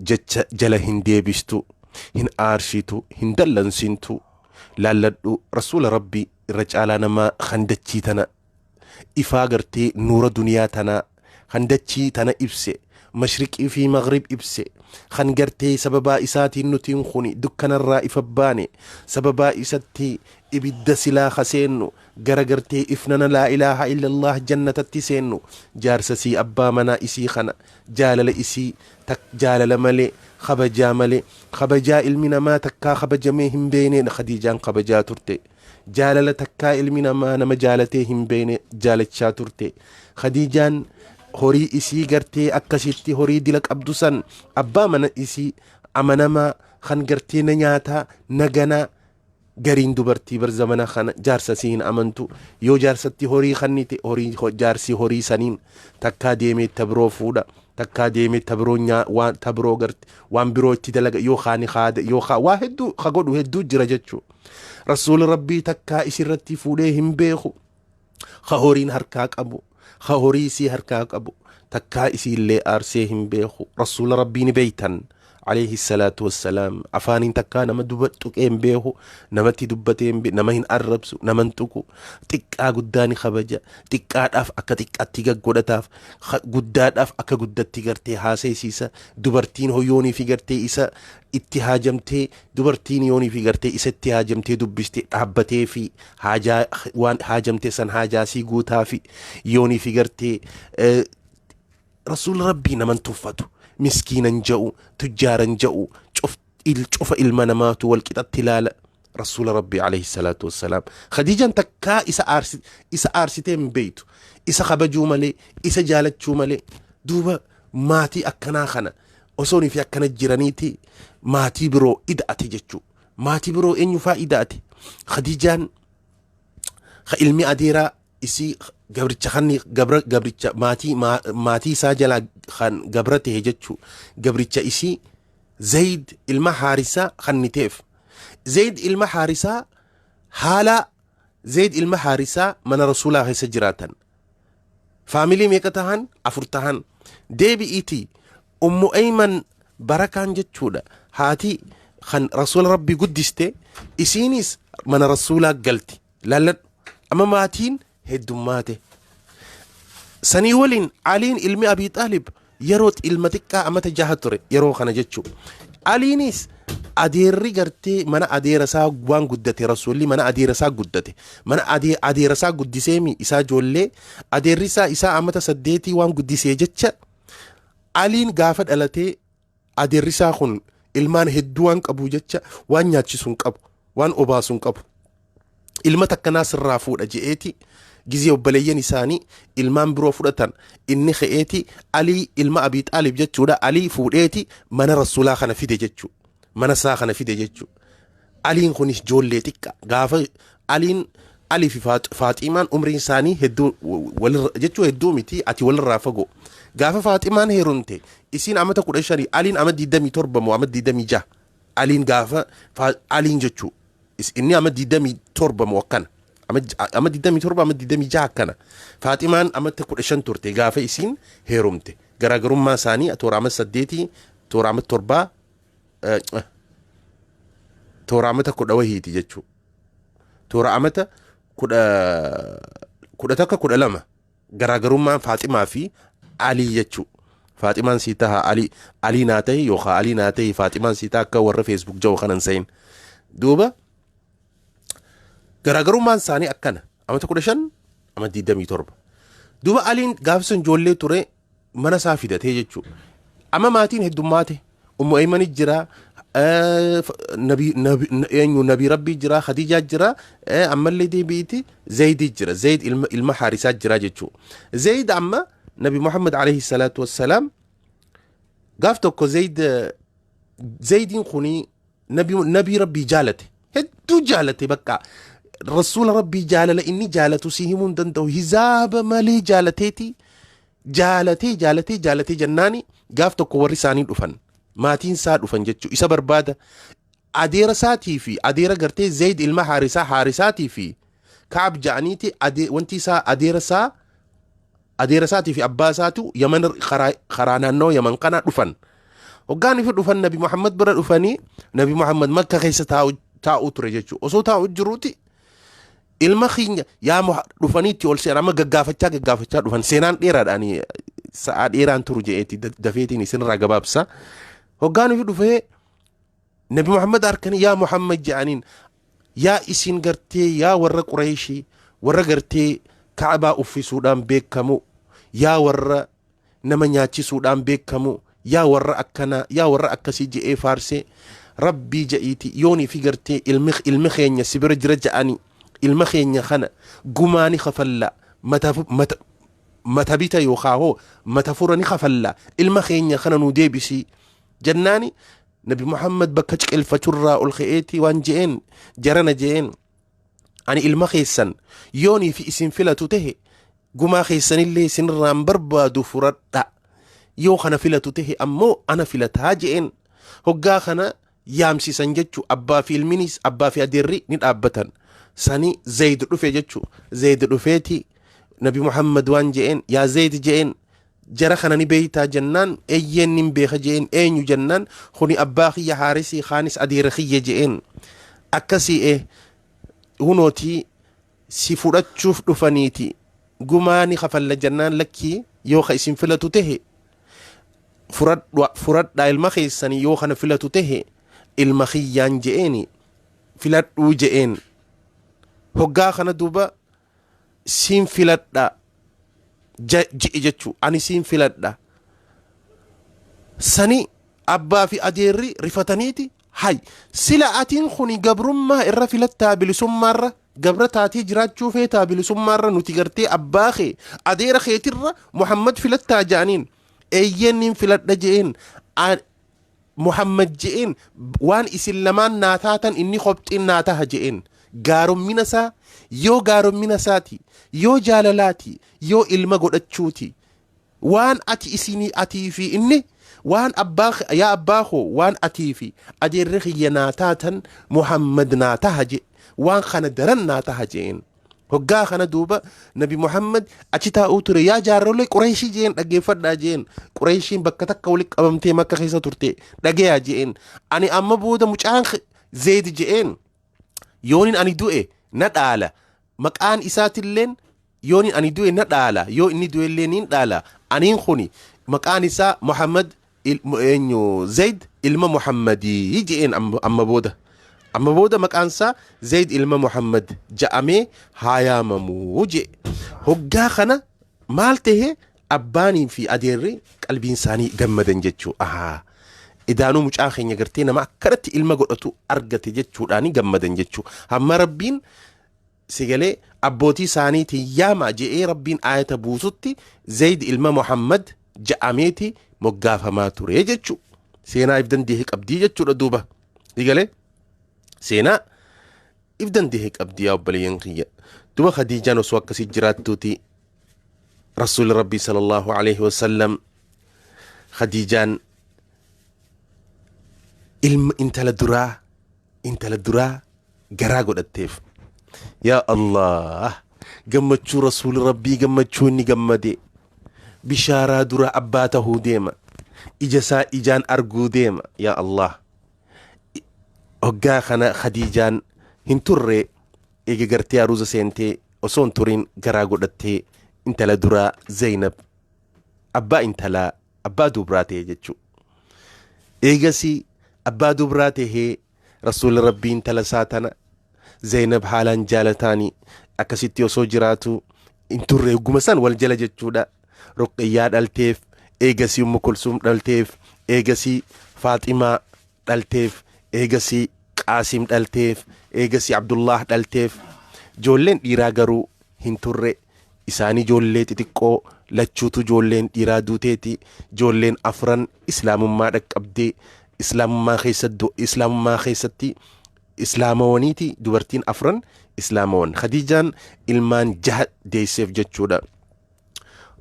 jecha jala hin deebistu, hin aarsitu, hin dallansintu. Laalladhu, Rasuula Rabbii irra caalaa namaa kan dachii tana ifaa gartee nuura duniyaa tanaa kan dachii tana ibse, mashriqii fi maghrib ibse, kan gartee sababaa isaatiin nutiin kuni dukkanarraa ifa baane, sababaa isatti ibidda silaa kaseennu gara gartee ifnana laa ilaaha illallah jannatatti seennu, jaarsa sii, abbaa manaa isii kana jaalala isii tak jaalala malee, kabajaa malee, kabajaa ilmi namaa takkaa kabajamee hin beekneen Khadiijaan kabajaa turte. Jaalala takkaa ilmi namaa nama jaalatee hin beekne jaalachaa turte. Khadiijaan horii isii gartee akkasitti horii dila qabdu san abbaa mana isii amanamaa kan gartee na nyaataa na ganaa. Gariin dubartii bar zamana kana jaarsa isii hin amantu. Yoo jaarsatti horii kannite, horii jaarsi horii saniin takkaa deemee ta biroo fuudha, takkaa deemee ta biroo waan ta biroo garte waan biroo itti dalaga, yoo kaani haada yoo waa hedduu ka godhu hedduu jira jechuu. Rasuuli Rabbii takkaa isirratti fuudhee hin beeku. Ka horiin harkaa qabu, ka horii isii harkaa qabu, takkaa isiillee aarsee hin beeku. Rasuula Rabbii ni beeytan alayhi salaatu wassalaam. Afaaniin takkaa nama duba tuqee hin beeku, namatti dubbatee hin beeku, nama hin arrabsu, nama hin tuqu. Xiqqaa guddaa ni kabaja. Xiqqaadhaaf akka xiqqaatti gaggodhataaf, guddaadhaaf akka guddatti gartee haaseesiisa. Dubartiin hoyoonii fi gartee isa itti haajamtee, dubartiin yoonii fi gartee isa itti haajamtee dubbiste, dhaabbatee fi haajaa waan haajamte san haajaasii guutaa fi yoonii fi gartee Rasuula Rabbii naman tuffatu, miskiinan ja'u, tujjaaran ja'u, cufa ilma namaatu wal qixatti ilaala Rasuula Rabbii alayhi salaatu wassalaam. Khadiijaan takkaa isa aarsitee hin beeytu, isa kabajuu malee, isa jaalachuu malee. Duuba maatii akkanaa kana osoonii fi akkana jiraniiti maatii biroo ida'ate jechuu. Maatii biroo eenyu faa ida'ate Khadiijaan? Ka ilmi adeeraa isii gabricha kan gabra gabricha maatii maatii isaa jalaa kan gabra ta'e jechuu, gabricha isii Zayd ilma Haarisaa kanniteef. Zayd ilma Haarisaa, haala Zayd ilma Haarisaa mana Rasuulaa keessa jiraatan. Faamilii meeqa tahan? Afur tahan. Deebi'iiti Ummu Ayman Barakaan jechuudha, haati kan Rasuula Rabbii guddiste, isiinis mana Rasuulaa galti. Laalladhu, amma maatiin heddummaate. Sanii waliin Aliin ilmi Abii Xaalib yeroo ilma xiqqaa amata 6 ture yeroo kana jechuu. Aliinis adeerri gartee mana adeera isaa waan guddate, Rasuulli mana adeera isaa guddate, mana adeera isaa guddiseemi isaa ijoollee adeerri isaa isaa amata 8 waan guddisee jecha, Aliin gaafa dhalatee adeerri isaa kun ilmaan hedduu waan qabu jecha waan nyaachisu hin qabu, waan obaasu hin qabu. Ilma takkanaa sirraa fuudha je'eeti gizee obboleeyyan isaanii ilmaan biroo fudhatan, inni ka'eeti Alii ilma Abii Xaalib jechuudha, Alii fuudheeti mana Rasuulaa kana fide jechuu, mana isaa kana fide jechuu. Aliin kunis ijoollee xiqqa gaafa Aliin, Alii fi Faaximaan umriin isaanii hedduu walirra jechuu, hedduu miti, ati walirraa fagoo. Gaafa Faaximaan heerumte isiin amata 15, Aliin ama 27 moo ama 26. Aliin gaafa Aliin jechuu inni ama 27 moo akkana, ama 27, ama 26 akkana. Faaximaan amata 15 turte gaafa isiin heerumte. Garaagarummaa isaanii toora ama 8, toora ama 7. Toora amata 10 wahiiti jechuu. Toora amata 11, 12 garaagarummaan Faaximaa fi Alii jechuu. Faaximaan sii taha, Alii, Alii naa tahi yookaan Alii naa tahi, Faaximaan sii taha, akka warra Facebook jahu kanan sayin. Duuba garaagarummaan isaanii akkana, amata 15, amata 27. Duuba Aliin gaafsan ijoollee ture, mana isaa fidatee jechuudha. Amma maatiin heddummaate. Ummu Aymani jira, nabi nabi eenyu, nabi Rabbii jira, Khadijaa jira, ammallee deebi'iti Zaydi jira. Zayd ilma Haarisaa jira jechuudha. Zayd amma Nabi Muhammad alayhi salaatu wassalaam gaaf tokko Zayd, Zaydiin kuni nabii Rabbii jaalate. Hedduu jaalate. Bakka Rasuula Rabbii jaalala inni jaalatu si himuu hin danda'u. Hizaaba malee jaalateeti. Jaalatee jaalatee jaalatee jennaani gaaf tokko warri isaanii dhufan, maatiin isaa dhufan jechuu, isa barbaada. Adeera isaatii fi adeera gartee Zayd ilma Haarisaa, Haarisaatii fi Kaab ja'aniiti, wanti isaa adeera isaa, adeera isaatii fi abbaa isaatu Yaman karaa naannoo Yaman kana dhufan. Hoggaan ifi dhufan Nabi Muhammad bira dhufanii, Nabi Muhammad Makka keessa taa'u ture jechuudha. Osoo taa'u jiruuti ilma keenya yaa dhufanii itti ol seenan. Amma gaggaafachaa gaggaafachaa dhufan. Seenaan dheeraadhaan sa'aa dheeraan turu je'eeti dafeetiin isinirraa gabaabsa. Hoggaan ifi dhufee Nabi Muhammad harkanii, "Yaa Muhammad," je'aniin, "yaa isin gartee, yaa warra Qureeshii, warra gartee Ka'abaa uffisuudhaan beekamu, yaa warra nama nyaachisuudhaan beekamu, yaa warra akkanaa, yaa warra akkasii," je'ee faarsee, "Rabbii je'iiti yoonii fi gartee ilmi keenya si bira jira je'anii, ilma keenya kana gumaa ni kafalla, mata mata mata bita yookaa hoo mata fura ni kafalla, ilma keenya kana nu deebisii," jennaani Nabi Muhammad bakka ciqilfachurraa ol ka'eetii waan je'een, "Jarana," je'een, "ani ilma keessan yoonii fi isin filatu tahe gumaa keessanillee isinirraan barbaadu, furadha. Yoo kana filatu tahe ammoo ana filataa," je'een. Hoggaa kana yaamsisan jechu. Abbaa fi ilminis, abbaa fi adeerri ni dhaabbatan. Sani Zayd dhufe jechu. Zayd dhufeeti Nabi Muhammad waan je'een, "Yaa Zayd," je'een, "jara kana ni beeytaa?" jennaan, "Eeyyeen, nin beeka," je'een. "Eenyu?" jennaan, "Kuni abbaa kiyya Haarisii, kaanis adeera kiyya," je'een. "Akkasii, hunootii si fudhachuuf dhufaniiti, gumaa ni kafalla," jennaan, "Lakkii, yoo ka isin filatu tahe furadhaa ilma keessanii, yoo kana filatu tahe ilma kiyyaan," je'eeni, "filadhuu," je'een. Hoggaa kana duuba "Siin filadha," je'e jechuu, "ani siin filadha." Sani abbaa fi adeerri rifataniiti, "Hay, sila atiin kuni gabrummaa irra filattaa, bilisummaarra gabra taatee jiraachuu feetaa, bilisummaarra nuti gartee abbaa kee adeera keetirra Muhammad filattaa?" ja'aniin. "Eeyyeen, niin filadha," je'een. "Muhammad," je'een, "waan isin lamaan naa taatan inni kopxiin naa taha," je'een. Gaarommina isaa, yoo gaarommina isaati, yoo jaalalaati, yoo ilma godhachuuti, waan ati isinii atii fi inni waan abbaa, "Yaa abbaa koo, waan atii fi adeerri kiyya naa taatan Muhammad naa taha," je, "waan kana daran naa taha," je'een. Hoggaa kana duuba Nabi Muhammad achi taa'uu ture. "Yaa jaarrolee Qureeshii," jeen, "dhaggeeffadhaa," jeen. Qureeshiin bakka takka walitti qabamtee Makka keessa turte. "Dhageyaa," jeen, "ani amma booda mucaan Zeyd," je'een, "yoonin ani du'e na dhaala. Maqaan isaatilleen yoonin ani du'e na dhaala, yoo inni du'ellee niin dhaala. Aniin kuni maqaan isaa Muhammad, eenyu, Zayd ilma Muhammadii," je'een. Amma booda maqaan isaa Zayd ilma Muhammad ja'amee haa yaamamuu," je'e. Hoggaa kana maal tahe? Abbaanii fi adeerri qalbiin isaanii gammadan jechuu. Ahaa, idaanuu mucaa keenya gartee nama akkanatti ilma godhatu argate jechuudhaani gammadan jechuu. Hamma Rabbiin sigalee abbootii isaaniitiin yaama je'ee Rabbiin aayata buusutti Zayd ilma Muhammad ja'ameeti moggaafamaa ture jechuu. Seenaa if dandeehe qabdii jechuudha. Duuba sigalee seenaa if dandeehe qabdii, yaa obboleeyyan kiyya. Duuba Khadiijaan osoo akkasii jiraattuuti Rasuulli Rabbii sallallahu alaihi wasallam Khadiijaan ilma intala duraa garaa godhatteef. Yaa Allah, gammachuu Rasuulli Rabbii, gammachuu inni gammade! Bishaaraa dura abbaa tahuu deema, ija isaa ijaan arguu deema. Yaa Allah. Hoggaa kana Khadiijaan hin turre. Eega gartee aruuza seentee osoo hin turin garaa godhattee intala duraa Zeynab abbaa intalaa abbaa dubraa ta'e jechuudha. Eegasii abbaa dubraa tahee Rasuulli Rabbii intala isaa tana Zeynab haalaan jaalataani akkasitti osoo jiraatu hin turre hogguma san wal jala jechuudha. Ruqayyaa dhalteef, eegasii Ummu Kulsuum dhalteef, eegasii Faaximaa dhalteef, eegasii Qaasim dhalteef, eegasii Abdullaah dhalteef. Ijoolleen dhiiraa garuu hin turre. Isaan ijoollee xixiqqoo lachuutu ijoolleen dhiiraa duuteeti. Ijoolleen afran islaamummaa dhaqqabdee islaamummaa keessa islaamummaa keessatti islaamawaniiti dubartiin afran islaamawan. Khadiijaan ilmaan jaha deesseef jechuudha.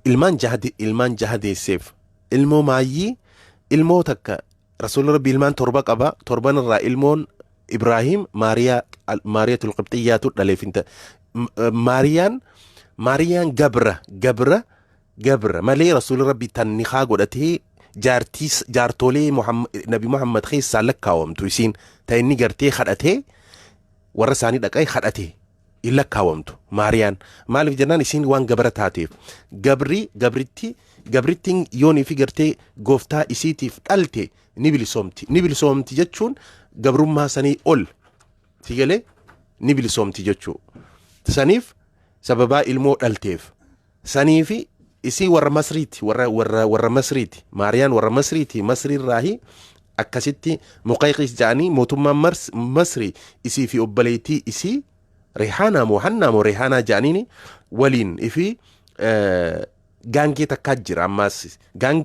Ilmaan jaha deesseef. Ilmoo maayyii ilmoo takka Rasuulli Rabbi ilmaan torba qaba. Torban irraa ilmoon Ibraahim Maariyaa Maariyatul Qibxiyyaatu dhaleef inta Maariyaan gabra malee Rasuulli Rabbi tan nikaa godhatee jaartii jaartolee Nabi Muhammad keessaa lakkaawamtu isiin ta inni gartee kadhatee warra isaanii dhaqee kadhate hin lakkaawamtu Maariyaan. Maaliif jennaan isiin waan gabra taateef. Gabri gabritti gabrittiin yoonii fi gartee gooftaa isiitiif dhalte ni bilisoomti. Ni bilisoomti jechuun gabrummaa sanii ol si galee ni bilisoomti jechuu. Saniif sababaa ilmoo dhalteef. Saniifi isii warra Masriiti warra Masriiti Maariyaan warra Masriiti Masriirraahi akkasitti Muqayqis jedhanii mootummaan Masrii isii fi obboleettii isii Rihaanaa moo Hannaa moo Rihaanaa jedhaniini waliin ifi gaangee takkaa jira ammaas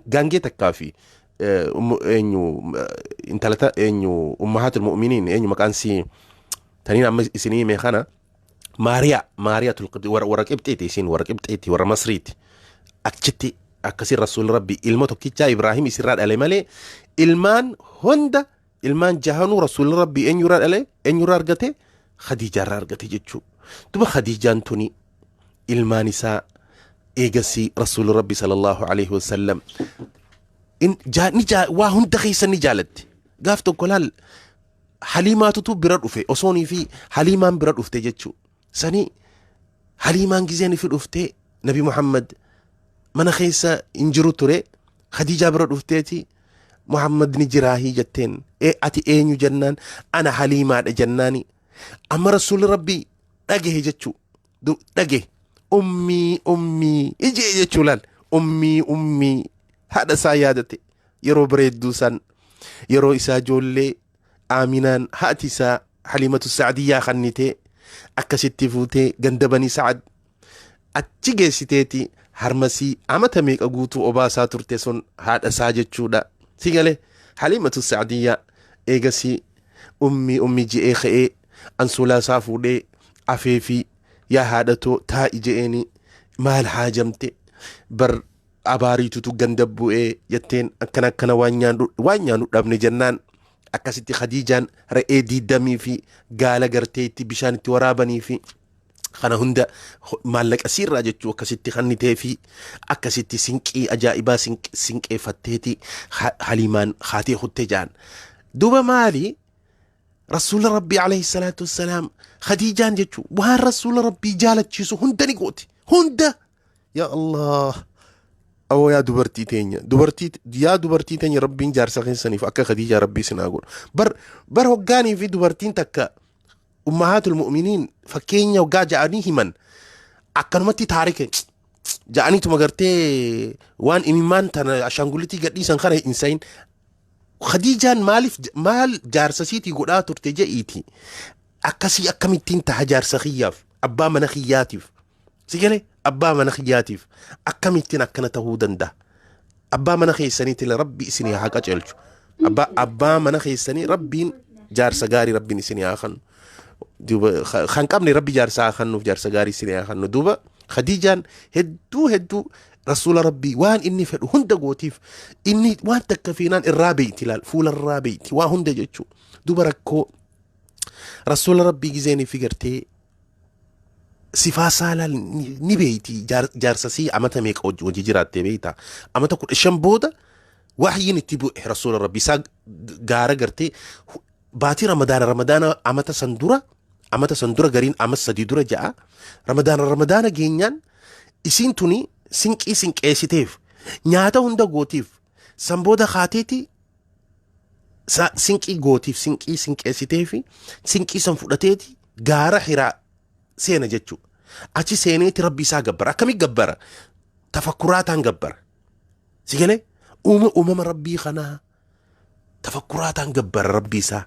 gaangee takkaa fi eenyu intalata eenyu ummahaatul mu'miniin eenyu maqaan sii taniin amma isinii hime kana Maariyaa Qibxii warra Qibxiiti isiin warra Qibxiiti warra Masriiti achitti akkasiin Rasuulli Rabbi ilma tokkichaa Ibraahim isirraa dhale malee ilmaan hunda ilmaan jahanuu Rasuulli Rabbi eenyurraa dhale eenyurraa argate Khadiijaarraa argate jechuu duba Khadiijaan tuni ilmaan isaa eegasii Rasuulli Rabbi sallallahu alaihi wasallam waa hunda keessa ni jaalatti gaaf tokko laal Haliimaatutu bira dhufe osoonii fi Haliimaan bira dhufte jechuu sanii Haliimaan gizeen ifi dhufte Nabi Muhammad mana keessa hin jiru ture Khadiijaa bira dhufteeti Muhammad ni jiraahii jetteen e ati eenyu jennaan ana Haliimaadha jennaani amma Rasuulli Rabbii dhagahe jechuu dhagahe ummii ummii ijee jechuu laal ummii ummii haadha isaa yaadate yeroo bareedduu san yeroo isaa ijoollee Aaminaan haati isaa Haliimatu Sa'adiyyaa kannitee akkasitti fuutee ganda Banii Sa'ad achi geessiteeti harmasii amata meeqa guutuu obaasaa turte sun haadha isaa jechuudha. Si galee Haliimatu Sa'adiyyaa eegasii ummii ummii je'ee ka'ee ansuulaa isaa fuudhee afeefii yaa haadhatoo taa'i je'eeni maal haajamte bar abaariitutu ganda bu'ee jetteen akkana akkana waan nyaannu waan nyaannu dhabne jennaan akkasitti Khadiijaan re'ee diidamii fi gaala gartee itti bishaan itti waraabanii fi kana hunda maallaqa siirraa jechuu akkasitti kannitee fi akkasitti sinqii ajaa'ibaa sinqeeffatteeti Haliimaan haatee kutte jaan. Duuba maali? Rasuula Rabbii alayhi salaatu wassalaam Khadiijaan jechuu waan Rasuula Rabbii jaalachiisu hunda ni gooti. Hunda! Yaa Allah! Awoo yaa dubartii teenya dubartii yaa dubartii teenya Rabbiin jaarsa keessaniif akka Khadiijaa Rabbii isin haa godhu. Bar bar hoggaanii fi dubartiin takka ummahaatul mu'miniin fakkeenya hoggaa ja'anii himan akkanumatti taarika ja'aniituma gartee waan imimmaan tana ashaangulitii gadhiisan kana hin sayin. Khadiijaan maaliif maal jaarsa siitii godhaa turte je'iiti akkasii akkamittiin taha jaarsa kiyyaaf abbaa mana kiyyaatiif si galee abbaa mana kiyyaatiif akkamittiin akkana tahuu danda'a abbaa mana keessaniitiin rabbi isinii haa qaceelchu abbaa mana keessanii rabbiin jaarsa gaarii rabbiin isinii haa kennu duuba kan qabne rabbi jaarsa haa kennuuf jaarsa gaarii isinii haa kennu duuba Khadiijaan hedduu hedduu rasuula rabbii waan inni fedhu hunda gootiif inni waan takka feenaan irraa beeyti laal fuula irraa beeyti waa hunda jechuu duuba rakkoo rasuula rabbii gizeen fi gartee sifaa saalaa ni beeyti jaarsa sii amata meeqa hojii jiraattee beeyta amata 15 booda wahyiin itti bu'e rasuula rabbii isaa gaara gartee Baatii Ramadaana Ramadaana amata san dura, amata san dura, gariin ama 3 dura ja'a, Ramadaana Ramadaana geenyaan isiin tuni sinqii sinqeessiteef, nyaata hunda gootiif. San booda kaateeti sinqii gootiif, sinqii sinqeessiteefi sinqii san fudhateeti gaara Hiraa seena jechuudha. Achi seeneeti Rabbi isaa gabbara. Akkami gabbara? Tafakkuraataan gabbara. Si galee, uumama Rabbii kanaa tafakkuraataan gabbara Rabbii isaa.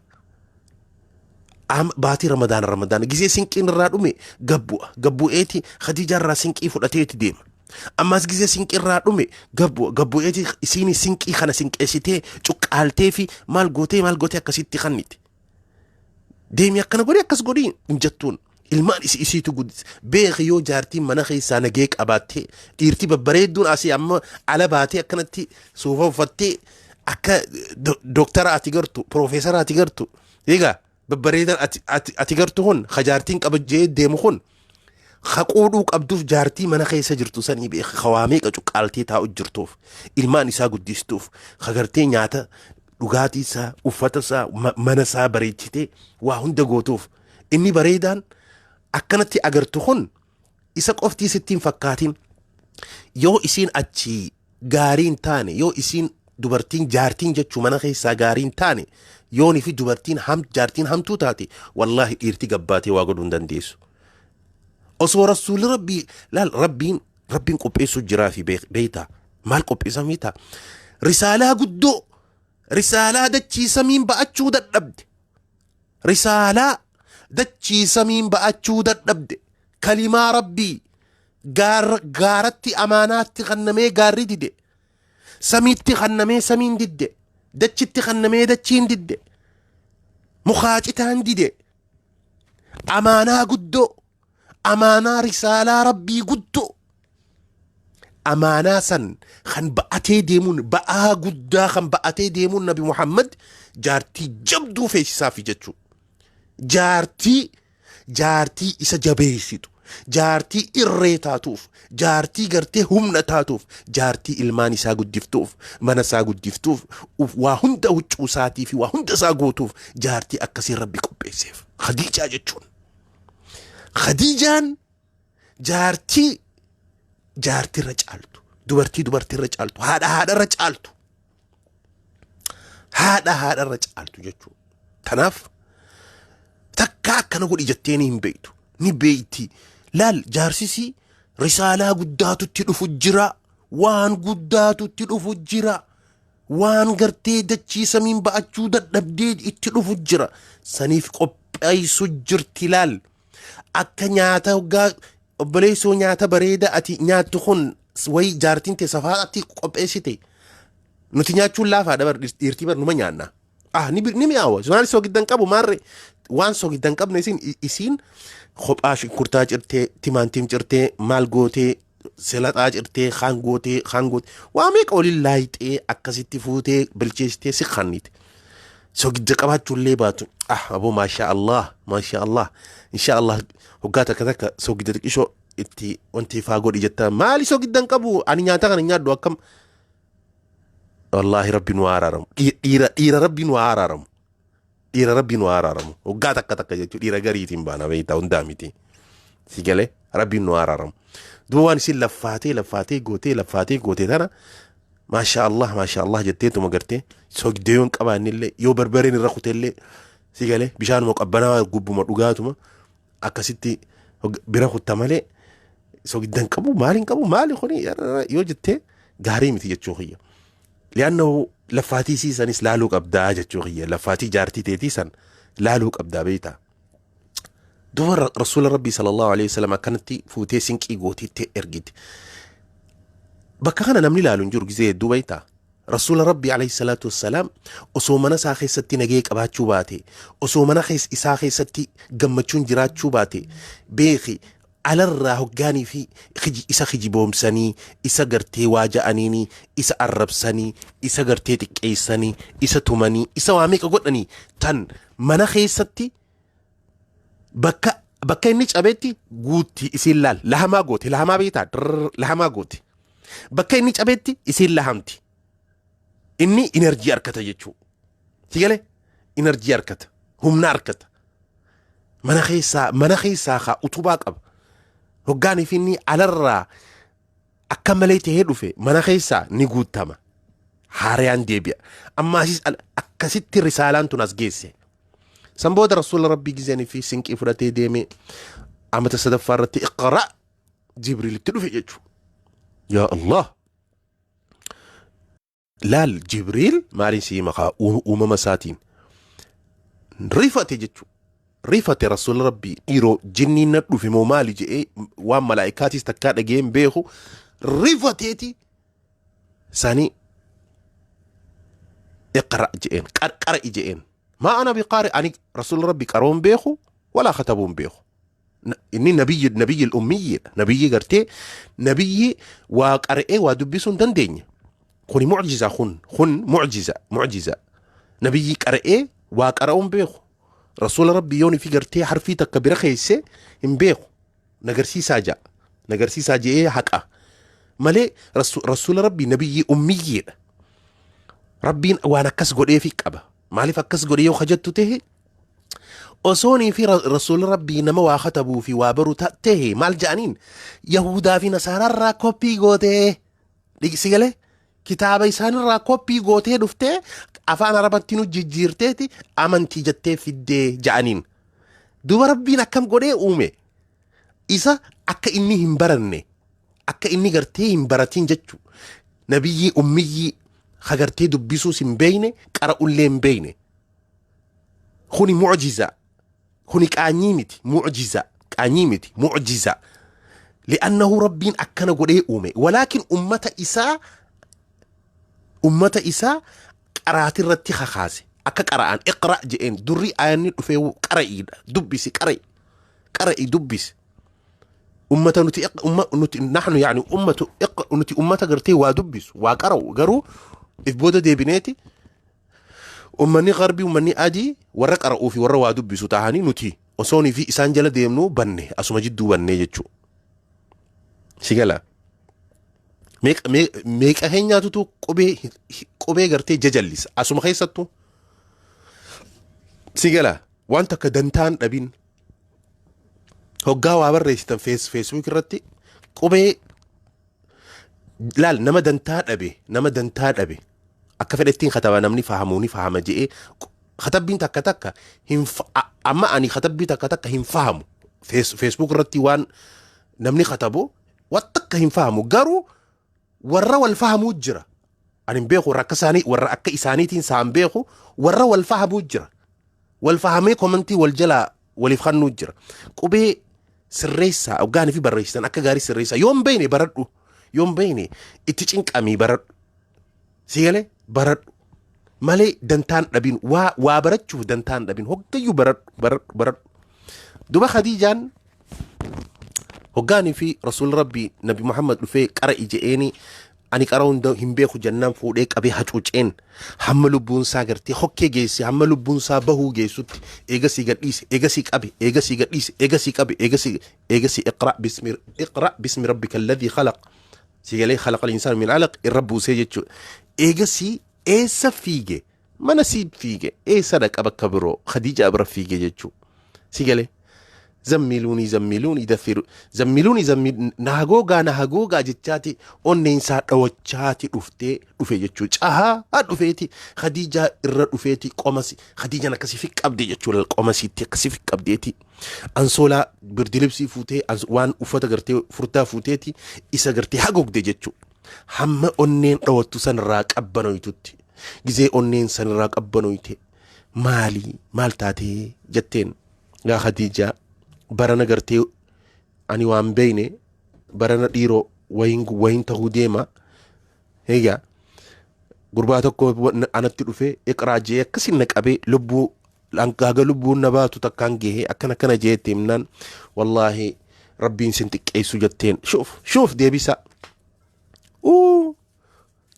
Baatii Ramadaana Ramadaana gizee sinqiin irraa dhume gabbu'a. Gabbu'eeti Khadiijaa irraa sinqii fudhateeti deema. Ammas gizee sinqii irraa dhume gabbu'a. Gabbu'eeti isiin sinqii kana sinqeessitee cuqqaaltee fi maal gootee maal gootee akkasitti kanniti. Deemi akkana godhi, akkas godhi hin jettuun. Ilmaan isi isiitu guddise. Beeki, yoo jaartiin mana keessaa nagee qabaattee, dhiirti babbareedduun asii amma ala baatee akkanatti suufa uffattee akka dooktara ati gartu, piroofeesara ati gartu. Egaa babbareedan ati gartu kun ka jaartiin qabajjee deemu kun haquudhuu qabduuf jaartii mana keessa jirtu sanii beeki, hawaa meeqa cuqqaaltee taa'u jirtuuf, ilmaan isaa guddistuuf, hagartee nyaata dhugaatii isaa, uffata isaa, mana isaa bareechitee waa hunda gootuuf. Inni bareedaan akkanatti agartu kun isa qoftii sitti hin fakkaatin. Yoo isiin achii gaarii hin taane, yoo isiin dubartiin, jaartiin jechuu, mana keessaa gaarii hin taane, yoonii fi dubartiin jaartiin hamtuu taate, wallaahi dhiirti gabbaatee waa godhuu hin dandeessu. Osoo Rasuulli Rabbii, laal, Rabbiin qopheessuu jiraa fi beeytaa maal qopheessan beeytaa? Risaalaa guddoo, risaalaa dachii samiin ba'achuu dadhabde, risaalaa dachii samiin ba'achuu dadhabde, kalimaa Rabbii gaaratti amaanaatti kannamee gaarri dide, samiitti kannamee samiin didde, dachitti kannamee dachiin didde, mukaacitaan dide, amaanaa guddoo, amaanaa risaalaa Rabbii guddoo, amaanaa san kan ba'atee deemuun, ba'aa guddaa kan ba'atee deemuun Nabi Muhammad jaartii jabduu feesisaafi jechuu, jaartii isa jabeessitu, jaartii irree taatuuf, jaartii gartee humna taatuuf, jaartii ilmaan isaa guddiftuuf, mana isaa guddiftuuf, waa hunda huccuu isaatii fi waa hunda isaa guutuuf, jaartii akkasii Rabbi qopheesseef. Khadiijaa jechuun, Khadiijaan jaartii jaartirra caaltu, dubartii dubartirra caaltu, haadha haadharra caaltu, haadha haadharra caaltu jechuudha. Tanaaf takka akkana godhi jetteeni hin beektu, ni beeyti. Laal, jaarsisii risaalaa guddaatutti dhufu jira, waan guddaatutti dhufu jira, waan gartee dachii samiin ba'achuu dadhabdee itti dhufu jira, saniif qopheessu jirti. Laal, akka nyaata hoggaa, obboleessoo, nyaata bareeda ati nyaattu kun wayi jaartiin tee safaatti qopheessite nuti nyaachuun laafaadha bar. Dhiirtii bar numa nyaanna. Ah, ni mi'aawa. Maal soogiddan qabu maarre, waan soogiddan qabne isiin kophaa shunkurtaa cirtee, timaantim cirtee, maal gootee, selaxaa cirtee, kaan gootee, kaan gootee, waa meeqa waliin laayixee akkasitti fuutee bilcheessitee si kannite. Soogidda qabaachuullee baatu, ah aboo, maashaa Allah, maashaa Allah, insha Allah. Hoggaa takka takka soogidda xiqqishoo itti wanti faa godhi jettaa, maali soogiddan qabu, ani nyaata kana hin nyaadhu akkam. Wallaahi Rabbi nu haa araaramu. Dhiira Rabbi nu haa araaramu. Dhiira Rabbi nu haa araaramu. Waggaa takka takka jechuun dhiira gariitiin baana beektaa, hundaa miti. Si galee, Rabbi nu haa araaramu. Duuba waan isin laffaatee laffaatee gootee laffaatee gootee tana maashaa Allah, maashaa Allah jetteetuma gartee soogidda yoo hin qabaannellee, yoo barbareen irra kutellee, si galee, bishaanuma qabbanaa gubbuma dhugaatuma akkasitti bira kutta malee, soogidda hin qabu, maali hin qabu, maali kuni yoo jettee gaarii miti jechuu kiyya. Li'annahu laffaatii isii sanis laaluu qabdaa jechuu kiyya. Laffaatii jaartii teetii san laaluu qabdaa beektaa. Duuba Rasuula Rabbii sallallahu alaihi wasallam akkanatti fuutee sinqii gootiitti ergite. Bakka kana namni laalu hin jiru gizee hedduu beektaa. Rasuula Rabbii alayhi salaatu wassalaam osoo mana isaa keessatti nagee qabaachuu baate, osoo mana isaa keessatti gammachuun jiraachuu baate, beeki, alarraa hoggaanii fi isa kijiboomsanii, isa gartee waa ja'aniini, isa arrabsanii, isa gartee xiqqeessanii, isa tumanii, isa waa meeqa godhanii, tan mana keessatti bakka inni cabetti guutti isiin. Laal, lahamaa goote, lahamaa beektaa, drrrr, lahamaa goote. Bakka inni cabetti isiin lahamti, inni energy argata jechuu. Si galee, energy argata. Humna harkata. Mana keessaa haa utubaa qaba. Hoggaaniif inni alarraa akka malee tahee dhufe mana keessaa ni guutama. Haarayaan deebi'a. Ammaasis akkasitti risaalaan tun as geesse. San booda Rasuula Rabbii gizeenii fi sinqii fudhatee deemee amata sadaffaa irratti iqra Jibriilitti dhufe jechuudha. Yaa Allah! Laal, Jibriil maaliin sii maqaa uumama isaatiin rifate jechuudha. Rifate Rasuula Rabbii, dhiiroo jinniin na dhufe moo maali jedhee, waan malaa'ikaatis takkaa dhagee hin beeku, rifateeti sani iqra jedheen, qara'i jedheen. Maa ana biqaari, ani Rasuula Rabbii qaroo hin beeku, walaa katabuu hin beeku. Inni nabiyyi ummiyyiidha. Nabiyyi gartee nabiyyi waa qara'ee waa dubbisuu hin dandeenye. Kuni mucjiza, kun mucjiza. Nabiyyi qara'ee waa qara'uu hin beeku. Rasuula Rabbii yoon fi gartee harfii takka bira keesse hin beeku. Nagarsiisaa ja'a. Nagarsiisaa je'ee haqa. Malee Rasuula Rabbii nabiyyi ummiyyiidha. Rabbiin waan akkas godheefi qaba. Maaliif akkas godhe yoo hajattu ta'e, osoonii fi Rasuula Rabbii nama waa katabuu fi waa baru ta'e maal ja'aniin? Yahudaa fi Nasaaraarraa koppii gootee, si galee, kitaaba isaanirraa koppii gootee dhuftee afaan Arabatti nu jijjiirteeti amantii jettee fiddee ja'aniin. Duba Rabbiin akkam godhee uume isa akka inni hin baranne, akka inni gartee hin baratin jechuu, nabiyyii ummiyyii hagartee dubbisuus hin beeyne, qara'ullee hin beeyne. Kuni mucjiza, kuni qaanyii miti, mucjiza, qaanyii miti, mucjiza, li'annahu Rabbiin akkana godhee uume. Walaakin ummata isaa qaraatirratti kakaase akka qara'an. Iqra je'een. Durri ayanni dhufee qara'iidha, dubbisi, qara'i, qara'i, dubbisi. Ummata nuti umma nuti nahnu yaani ummatu nuti ummata gartee waa dubbisu, waa qara'u. Garuu if booda deebineeti ummanni garbii, ummanni adii warra qara'uu fi warra waa dubbisu ta'anii, nuti osoonii fi isaan jala deemnu banne, asuma jidduu bannee jechuu. Si gala? Meeqa keenyaatutu qubee gartee jajallisa asuma keessattuu? Si gala? Waan takka dantaan dhabin. Hoggaa waa barreessitan Facebook irratti qubee laal. Nama dantaa dhabe, nama dantaa dhabe akka fedhettiin kataba, namni fahamuu ni fahama je'ee katabbiin takka takka hin amma ani katabbii takka takka hin fahamu. Facebook irratti waan namni katabu waan takka hin fahamu, garuu warra wal fahamuu jira. Ani hin beeku, warra akka isaanii, warra akka isaaniitiin saan beeku, warra wal fahamuu jira. Wal fahamee komantii wal jalaa waliif kennuu jira. Qubee sirreessaa, hoggaanii fi barreessitan akka gaarii sirreessaa. Yoo hin beekne baradhu, yoo hin beekne itti cinqamii baradhu. Si galee? Baradhu malee dantaan dhabin. Waa barachuuf dantaan dhabin. Hoggayyuu baradhu, baradhu, baradhu. Duba Khadiijaan hoggaanii fi Rasuul Rabbii Nabi Muhammad dhufee qara'i je'eeni, ani qara'uu hin beeku jennaan, fuudhee qabee hacuuceen hamma lubbuun isaa gartee hokkee geesse, hamma lubbuun isaa bahuu geessutti. Eegasii gadhiise, eegasii qabe, eegasii gadhiise, eegasii qabe, eegasii iqra bismi rabbika alladhii khalaq, si galee, khalaqa al-insaana min alaq irra buusee jechuudha. Eegasii eessa fiige? Mana sii fiige. Eessa dhaqa bakka biroo? Khadiijaa bira fiige jechuudha. Si galee? Zammiluunii, zammiluunii, daffiru, zammiluunii, zammil, na hagoogaa, na hagoogaa jechaati onneen isaa dhawachaati dhuftee dhufe jechuu. Cahaa dhufeeti Khadiijaa irra dhufeeti qomasi Khadiijaan akkasii fi qabde jechuudha. Qomasiitti akkasii fi qabdeeti ansoolaa birdilibsii fuutee, waan uffata gartee furdaa fuuteeti isa gartee hagoogde jechuu, hamma onneen dhawattu sanirraa qabbanoytutti. Gizee onneen sanirraa qabbanoyte, maali, maal taatee jetteen. Yaa Khadiijaa, barana gartee ani waan beeyne, barana dhiiroo wayin ta'uu deema. Egaa gurbaa tokko anatti dhufe, iqraa jee akkasin na qabee, lubbuu haga lubbuun na baatu takkaan gahee akkana akkana jeetti himnaan, wallaahi Rabbiin sin xiqqeessu jetteen. Shuuf, shuuf, deebisa. Uu,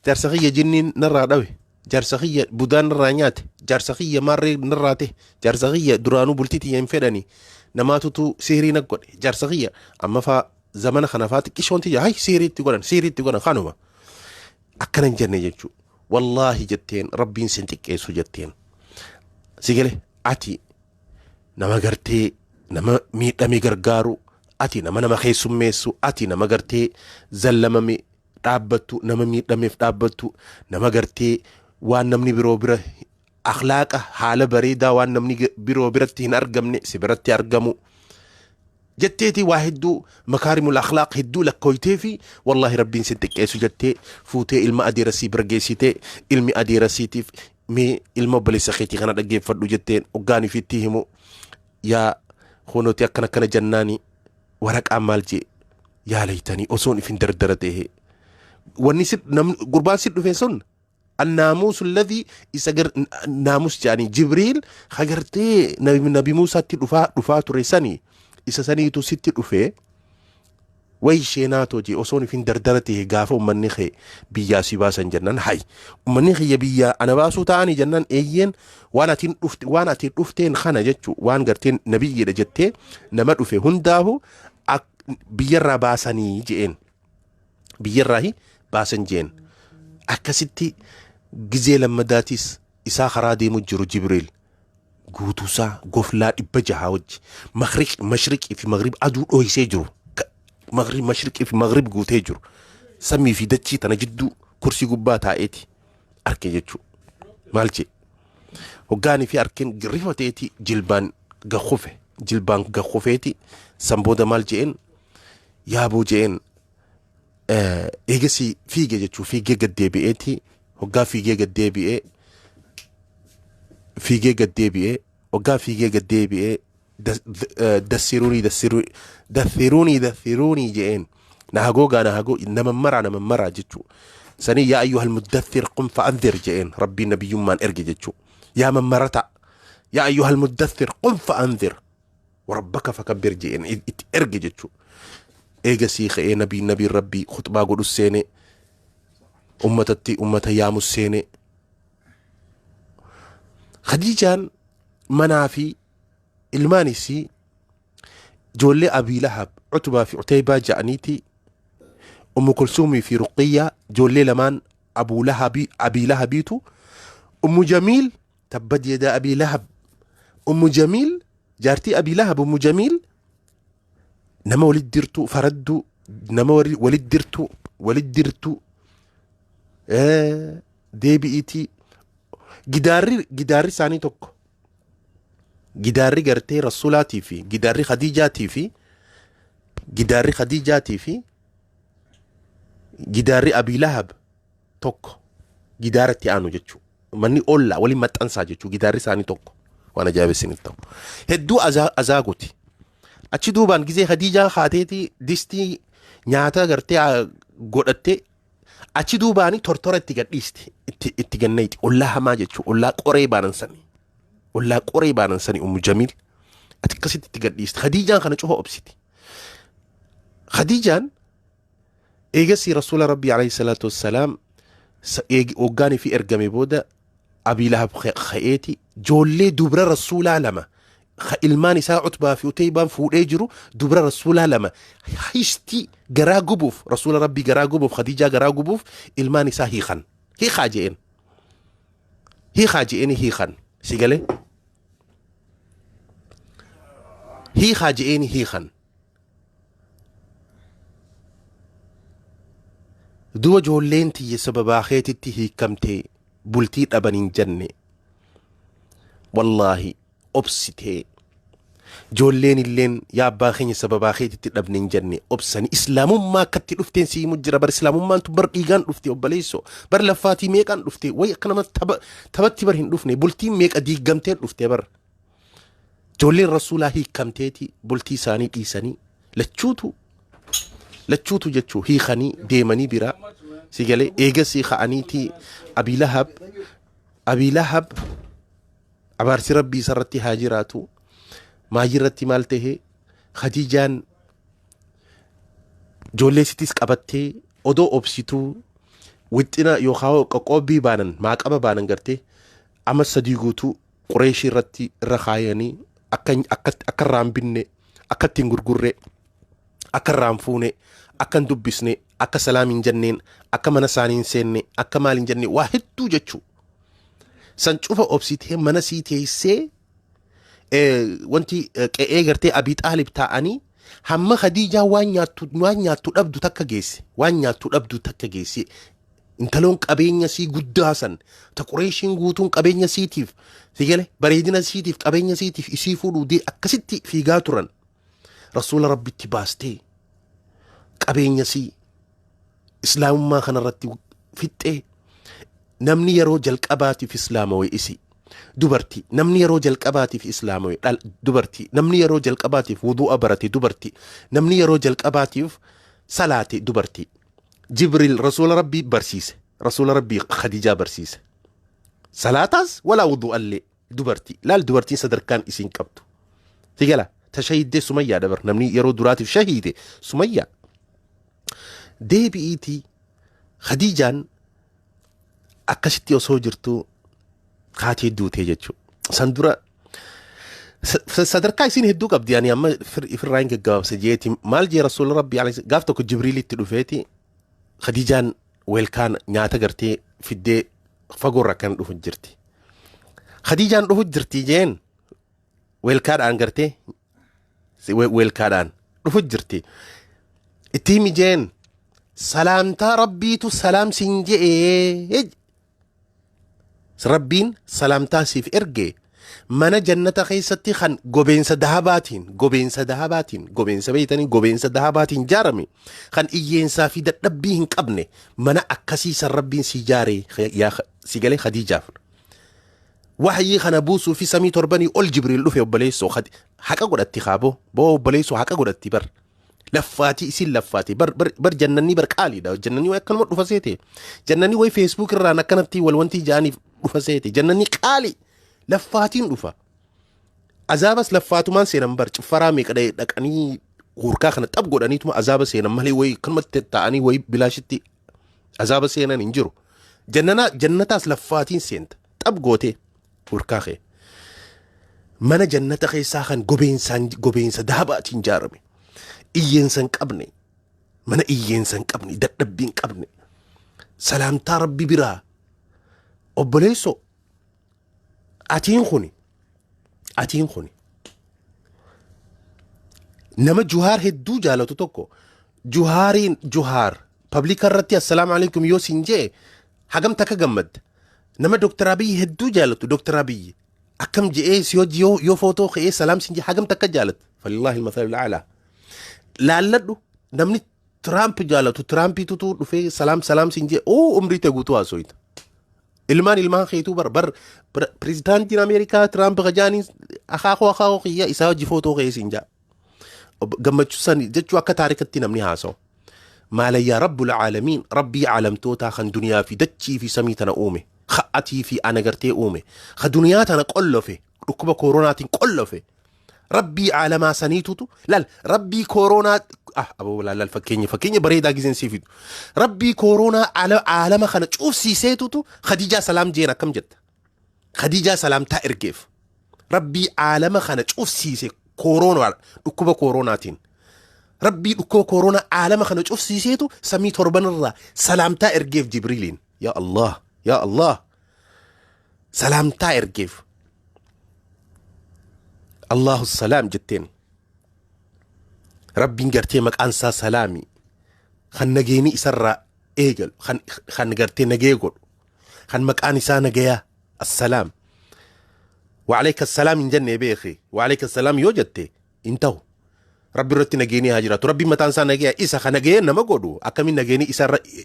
jaarsa kiyya jinniin narraa dhawe, jaarsa kiyya budaan narraa nyaate, jaarsa kiyya maarree narraa ta'e, jaarsa kiyya duraanuu bultii tiyya hin fedhani, namaatutu sihirii na godhe, jaarsa kiyya amma faa zamana kana faa xiqqishoon tiyya hay sihirii itti godhan, sihirii itti godhan. Kanuma akkana hin jenne jechuu. Wallaahi jetteen, Rabbiin sin xiqqeessu jetteen. Si gale? Ati Nama gartee nama miidhame gargaaru, ati nama nama keessummeessu, ati nama gartee zallamame dhaabbattu, nama miidhameef dhaabbattu, nama gartee waan namni biroo bira akhlaaqa haala bareedaa waan namni biroo biratti hin argamne si biratti argamu jetteeti. Waa hedduu, makaarimul akhlaaq hedduu lakkooytee fi wallaahi rabbiin si xiqqeessu jettee fuutee ilma adeerasii bira geessitee, ilmi adeerasiitiif mee ilma obboleessa keetii kana dhaggeeffadhu jetteen. Hoggaanii fi itti himu, yaa kunuuti akkana akkana jennaani, waraqaan maal jee? Yaa laytanii osoon ifin dardara ta'e, wanni si namni gurbaan si dhufe sun annaamuusu alladhii isa gar naamus jedhanii Jibriil hagartee nabi Muusaatti dhufaa dhufaa ture sanii isa saniitu sitti dhufe. Way sheenaatoo jee, osoon ifin dardara ta'e gaafa ummanni kee biyyaa si baasan jennaan, hay ummanni kiyya biyyaa ana baasuu ta'anii jennaan, eeyyeen, waan atiin dhufte, waan atiin dhufteen kana jechuu, waan garteen nabiyyiidha jettee nama dhufe hundaahu biyyarraa baasanii je'een, biyyarraa baasan jeen. Akkasitti gizee lammadaatiis isaa karaa deemu jiru Jibriil guutuusaa goflaa 600 wajji mashriqii fi magrib aduu dhohisee jiru, magrib, mashriqii fi magrib guutee jiru, samii fi dachii tana jidduu kursii gubbaa taa'eeti arke jechuu. Maal jee? Hoggaanii fi arkeen rifateeti jilbaan gakufe, jilbaan gakufeeti. San booda maal je'een? Yaaboo je'een. Eegasii fiige jechuu, fiigee gad deebi'eeti. Hoggaa fiigee gad deebi'ee, fiigee gad deebi'ee, hoggaa fiigee gad deebi'ee, dassiruunii, dathiruunii, dathiruunii je'een, na hagoogaa, na hagoo, nama maraa, nama maraa jechuu sanii. Yaa ayyuhal muddathir qum fa'anzir je'een rabbiin nabiyyummaan erge jechuu. Yaa mammarata, yaa ayyuhal muddathir qum fa'anzir warabbaka fakabbir je'een itti erge jechuu. Eegasii ka'ee nabiin rabbii khutbaa godhu seene, ummatatti ummata yaamu seene. Khadiijaan manaa fi ilmaan isii ijoollee Abii Lahab, Utbaa fi Uteybaa ja'aniiti, Ummu Kulsuumii fi Ruqiyyaa, ijoollee lamaan Abuu Lahabii, Abii Lahabiitu, Ummu Jamiil, tabbad yadaa Abii Lahab, Ummu Jamiil jaartii Abii Lahab, Ummu Jamiil nama walit dirtuu, faradduu, nama walit dirtuu, walit dirtuu deebi'iitii. Gidaarri isaanii tokko, gidaarri gartee rasuulaatii fi gidaarri Khadiijaatii fi gidaarri Khadiijaatii fi gidaarri Abii Lahab tokko, gidaaratti aanu jechuu, manni ollaa waliin maxxansaa jechuu, gidaarri isaanii tokko. Waan ajaa'ibessiniif ta'u hedduu azaaguti. Achi duubaan gizee Khadiijaan haateeti distii nyaata gartee godhattee achi duubaani tortora itti gadhiisti, itti ganneeti. Ollaa hamaa jechuu, ollaa qoree baanan sani, ollaa qoree baanan sani. Ummu Jamiil ati akkasitti itti gadhiisti. Khadiijaan kana cufa obsiti. Khadiijaan eegasii rasuula rabbii alayhi salaatu wassalaam hoggaanii fi ergame booda Abii Lahab ka'eeti ijoollee dubra rasuulaa lama ka ilmaan isaa Utbaa fi Uteybaan fuudhee jiru, dubra rasuulaa lama histi garaa gubuuf, rasuula rabbii garaa gubuuf, Khadiijaa garaa gubuuf ilmaan isaa hiikan. Hiikaa je'een, hiikaa je'eeni hiikan. Si galee? Hiikaa je'eeni hiikan. Duba ijoolleen tiyya sababaa keetitti hiikamtee bultii dhaban hin jenne. Wallaahi obsitee, ijoolleen illeen yaa abbaa keenya sababaa keetitti dhabne hin jenne, obsanii islaamummaa akkatti dhufteen si himu jira. Bar islaamummaan tun bar dhiigaan dhufte, obboleessoo, bar laffaatii meeqaan dhufte. Way akka nama taphatti bar hin dhufne. Bultiin meeqa diigamtee dhufte bar. Ijoolleen rasuulaa hiikamteeti bultii isaanii dhiisanii lachuutu, lachuutu jechuu hiikanii deemanii biraa. Si galee? Eegasii ka'aniiti Abii Lahab, Abii Lahab abaarsi rabbii isarratti haa jiraatu, maayii irratti maal ta'e? Khadiijaan ijoollee sittis qabattee odoo obsituu wixxina yookaan qoqqoobbii baanan, maaqaba baanan gartee ama 3 guutuu Qureeshii irratti irra kaayanii akka irraa hin binne, akka ittiin gurgurre, akka irraa hin fuune, akka hin dubbisne, akka salaam hin jenneen, akka mana isaanii hin seenne, akka maal hin jenne, waa hedduu jechuu. San cufa obsitee mana sii teessee Wanti qe'ee gartee Abii Xaalib taa'anii hamma Khadiijaa waan nyaattu dhabdu takka geesse, waan nyaattu dhabdu takka geesse. Intaloon qabeenya sii guddaa san, ta Qureeshiin guutuun qabeenya siitiif, si gale, bareedina siitiif, qabeenya siitiif isii fuudhuu dee akkasitti fiigaa turan, Rasuula Rabbitti baastee, qabeenya sii Islaamummaa kanarratti fixxee. Namni yeroo jalqabaatiif Islaamawee isii, dubartii. Namni yeroo jalqabaatiif Islaamawee dubartii. Namni yeroo jalqabaatiif wudu'a barate dubartii. Namni yeroo jalqabaatiif salaate dubartii. Jibriil Rasuula Rabbii barsiise, Rasuula Rabbii Khadijaa barsiise, salaataas walaa wudu'allee dubartii. Laal, dubartiin sadarkaan isiin qabdu, si gala? Ta shahiiddee Sumayyaa dabar. Namni yeroo duraatiif shahiide Sumayyaa. Deebi'iitii, Khadijaan akkasitti osoo jirtu kaatee duutee jechuudha. San dura sadarkaa isiin hedduu qabdi. Ani amma ifirraa hin gaggabaabsa jeeti. Maal jee Rasuula Rabbii gaaf tokko Jibriilitti dhufeeti, Khadijaan weelkaan nyaata gartee fiddee fagoorra akkan dhufu jirti. Khadijaan dhufu jirti jeen, weelkaadhaan gartee weelkaadhaan dhufu jirti. Itti himi jeen, salaamtaa Rabbiitu salaam siin je'ee, Rabbiin salaamtaa siif erge, mana jannata keessatti kan gobeensa dahabaatiin, gobeensa dahabaatiin, gobeensa beeytanii, gobeensa dahabaatiin jaarame, kan iyyeensaa fi dadhabbii hin qabne, mana akkasii san Rabbiin si jaare yaa si galee Khadiijaaf. Wahyii kana buusuu fi samii torbanii ol Jibriil dhufe. Obboleessoo, haqa godhatti kaaboo boo, obboleessoo, haqa godhatti bar. Laffaatii isin laffaati bar bar bar. Jannanni bar qaaliidha. Jannanni way akkanuma dhufa seete? Jannanni way Facebook irraan akkanatti wal wanti ja'aniif dhufa seete? Jannanni qaali, laffaatiin dhufa. Azaabas laffaatumaan seenan bar. Ciffaraa meeqa dhaqanii hurkaa kana xab godhaniituma azaaba seenan malee, way akkanumatti ta'anii way bilaashitti azaaba seenan hin jiru. Jannanaa, jannataas laffaatiin seenta, xab gootee hurkaa kee. Mana jannata keessaa kan gobeensaan, gobeensa dahabaatiin jaarame, iyyeensa hin qabne, mana iyyeensa hin qabne, dadhabbii hin qabne, salaamtaa Rabbi biraa. Obboleessoo, atiin kuni nama Juhaar hedduu jaalatu tokko, Juhaariin, Juhaar public irratti "Assalaamu alaikum" yoo siin jee hagam takka gammadda? Nama Dooktar Abiyyi hedduu jaalatu, Dooktar Abiyyi akkam je'ee si hojii yoo footoo ka'ee salaam siin jee hagam takka jaalata? Falillaahi almathalul a'laa. Laalladhu, namni Tiraamp jaalatu, Tiraampiitutu dhufee salaam salaam siin jee, oo, umrii ta'e guutuu haasoyita. Ilmaan ilmaan keetuu bar bar pirezidaantiin Ameerikaa Tiraamp kajaaniin akaakuu akaakuu kiyya isaa hojii footoo ka'ee siin jaa. Gammachuu san jechuu akka taarikatti namni haasa'u. Maalayyaa Rabbul Caalamiin, Rabbii caalamtootaa, kan duniyaa fi dachii fi samii tana uume, atii fi ana gartee uume, ka duniyaa tana qollofe, dhukkuba koronaatiin qollofe. Rabbii caalamaa saniitutu laal, Rabbii koronaa, ah, aboo, laal, laal, fakkeenya bareedaa gizeen sii fidu. Rabbii koronaa caalama kana cuufsiiseetutu Khadijaa salaam jeen, akkam jetta? Khadijaa salaamtaa ergeef. Rabbii caalama kana cufsiise koronaa, dhukkuba koronaatiin. Rabbii dhukkuba koronaa caalama kana cufsiiseetu samii torbanirraa salaamtaa ergeef Jibriiliin. Yaa Allah, yaa Allah. Salaamtaa ergeef. Allahu salaam jetteen. Rabbiin gartee maqaan isaa salaami. Kan nageeni isarraa eegalu, kan gartee nagee godhu, kan maqaan isaa nagayaa, assalaam. Waaleyka salaam hin jenne beeki. Waaleyka salaam yoo jette hin ta'u. Rabbi irratti nageenii haa jiraatu. Rabbiin mataan isaa nagaya, isa ka nagaya nama godhu akkamiin nageenii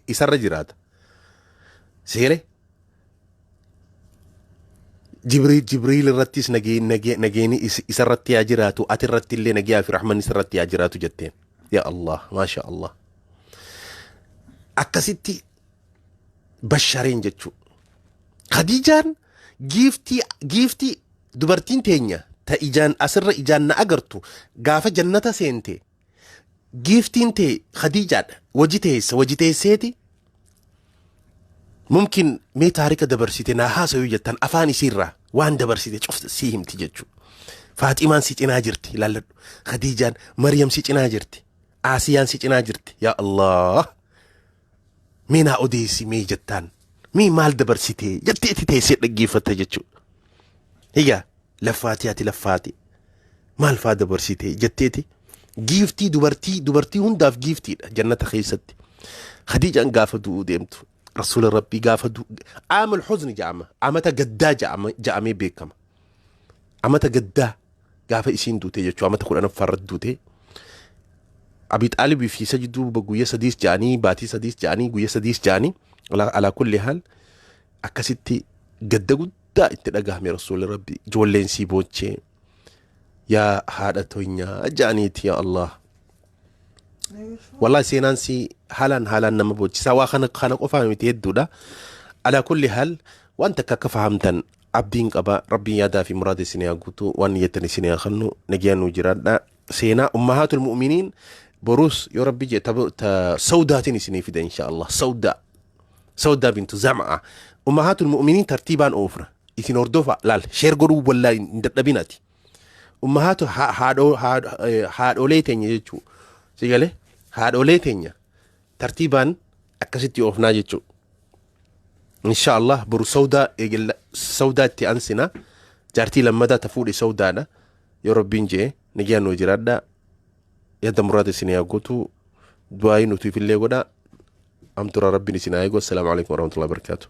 isarra jiraata? Seere Jibriil irrattis nageenii isarratti haa jiraatu, ati irratti illee nagayaa fi rahmanni isarratti haa jiraatu jetteen. Yaa Allah, maasha Allah. Akkasitti bashareen jechuu. Khadijaan giiftii, giiftii dubartiin teenya ta ijaan asirra ijaan na agartu, gaafa jannata seente giiftiin tee Khadijaadha. Waji teessa, waji teesseeti. Mumkin mee taarika dabarsite naa haasayuu jettan, afaan isiirraa waan dabarsite cufta sii himti jechuudha. Faaximaan si cinaa jirti, ilaalladhu. Khadijaan, Maryam si cinaa jirti. Aasiyaan si cinaa jirti. Yaa Allah. Mee naa odeessi mee jettaan. Mee maal dabarsite jettee itti teessee dhaggeeffatta jechuudha. Egaa Laffaatii ati laffaate maal faa dabarsite jetteeti giiftii dubartii dubartii hundaaf giiftiidha jannata keessatti. Khadiijaan gaafa du'uu deemtu rasuula rabbii gaafa du'u aamal huzni ja'ama amata gaddaa ja'amee beekama. Amata gaddaa gaafa isiin duute jechuudha amata 10ffaa irratti duute. Abi Xaalibii fi isa jidduu guyya sadiis ja'anii baatii sadiis ja'anii guyya sadiis ja'anii alaa kulli haal akkasitti gadda guddaa itti dhagahame rasuulli rabbi ijoolleen sii boochee yaa haadha toonyaa ja'aniiti yaa Allah. Wallahi seenaan sii haalaan haalaan nama boochisaa waa kana kana qofaa miti hedduudha. Alaa kulli haal waan takka akka fahamtan abdiin qaba rabbiin yaadaa fi muraada isin haa guutu waan niyyattan isin haa kennu nagayaan nuu jiraadha. Seenaa ummahaatul mu'miniin borus yoo rabbi jee ta sawdaatiin isinii fida insha Allah sawdaa sawdaa bintu zama'a ummahaatul mu'miniin tartiibaan oofna isin hordofa laal sheer godhuu wallaahi hin dadhabinati ummahaatu haadholee teenya jechuu si galee haadholee teenya tartiibaan akkasitti oofnaa jechuu insha Allah boru sawdaa eegalla sawdaa itti ansina jaartii lammataa ta fuudhe sawdaadha yoo rabbiin jee nagaan nuu jiraadha yaada muraada isin haa guutu du'aayii nutiif illee godha amtura rabbiin isin haa eegu assalaamu alaikum warahmatullahi wabarakaatu.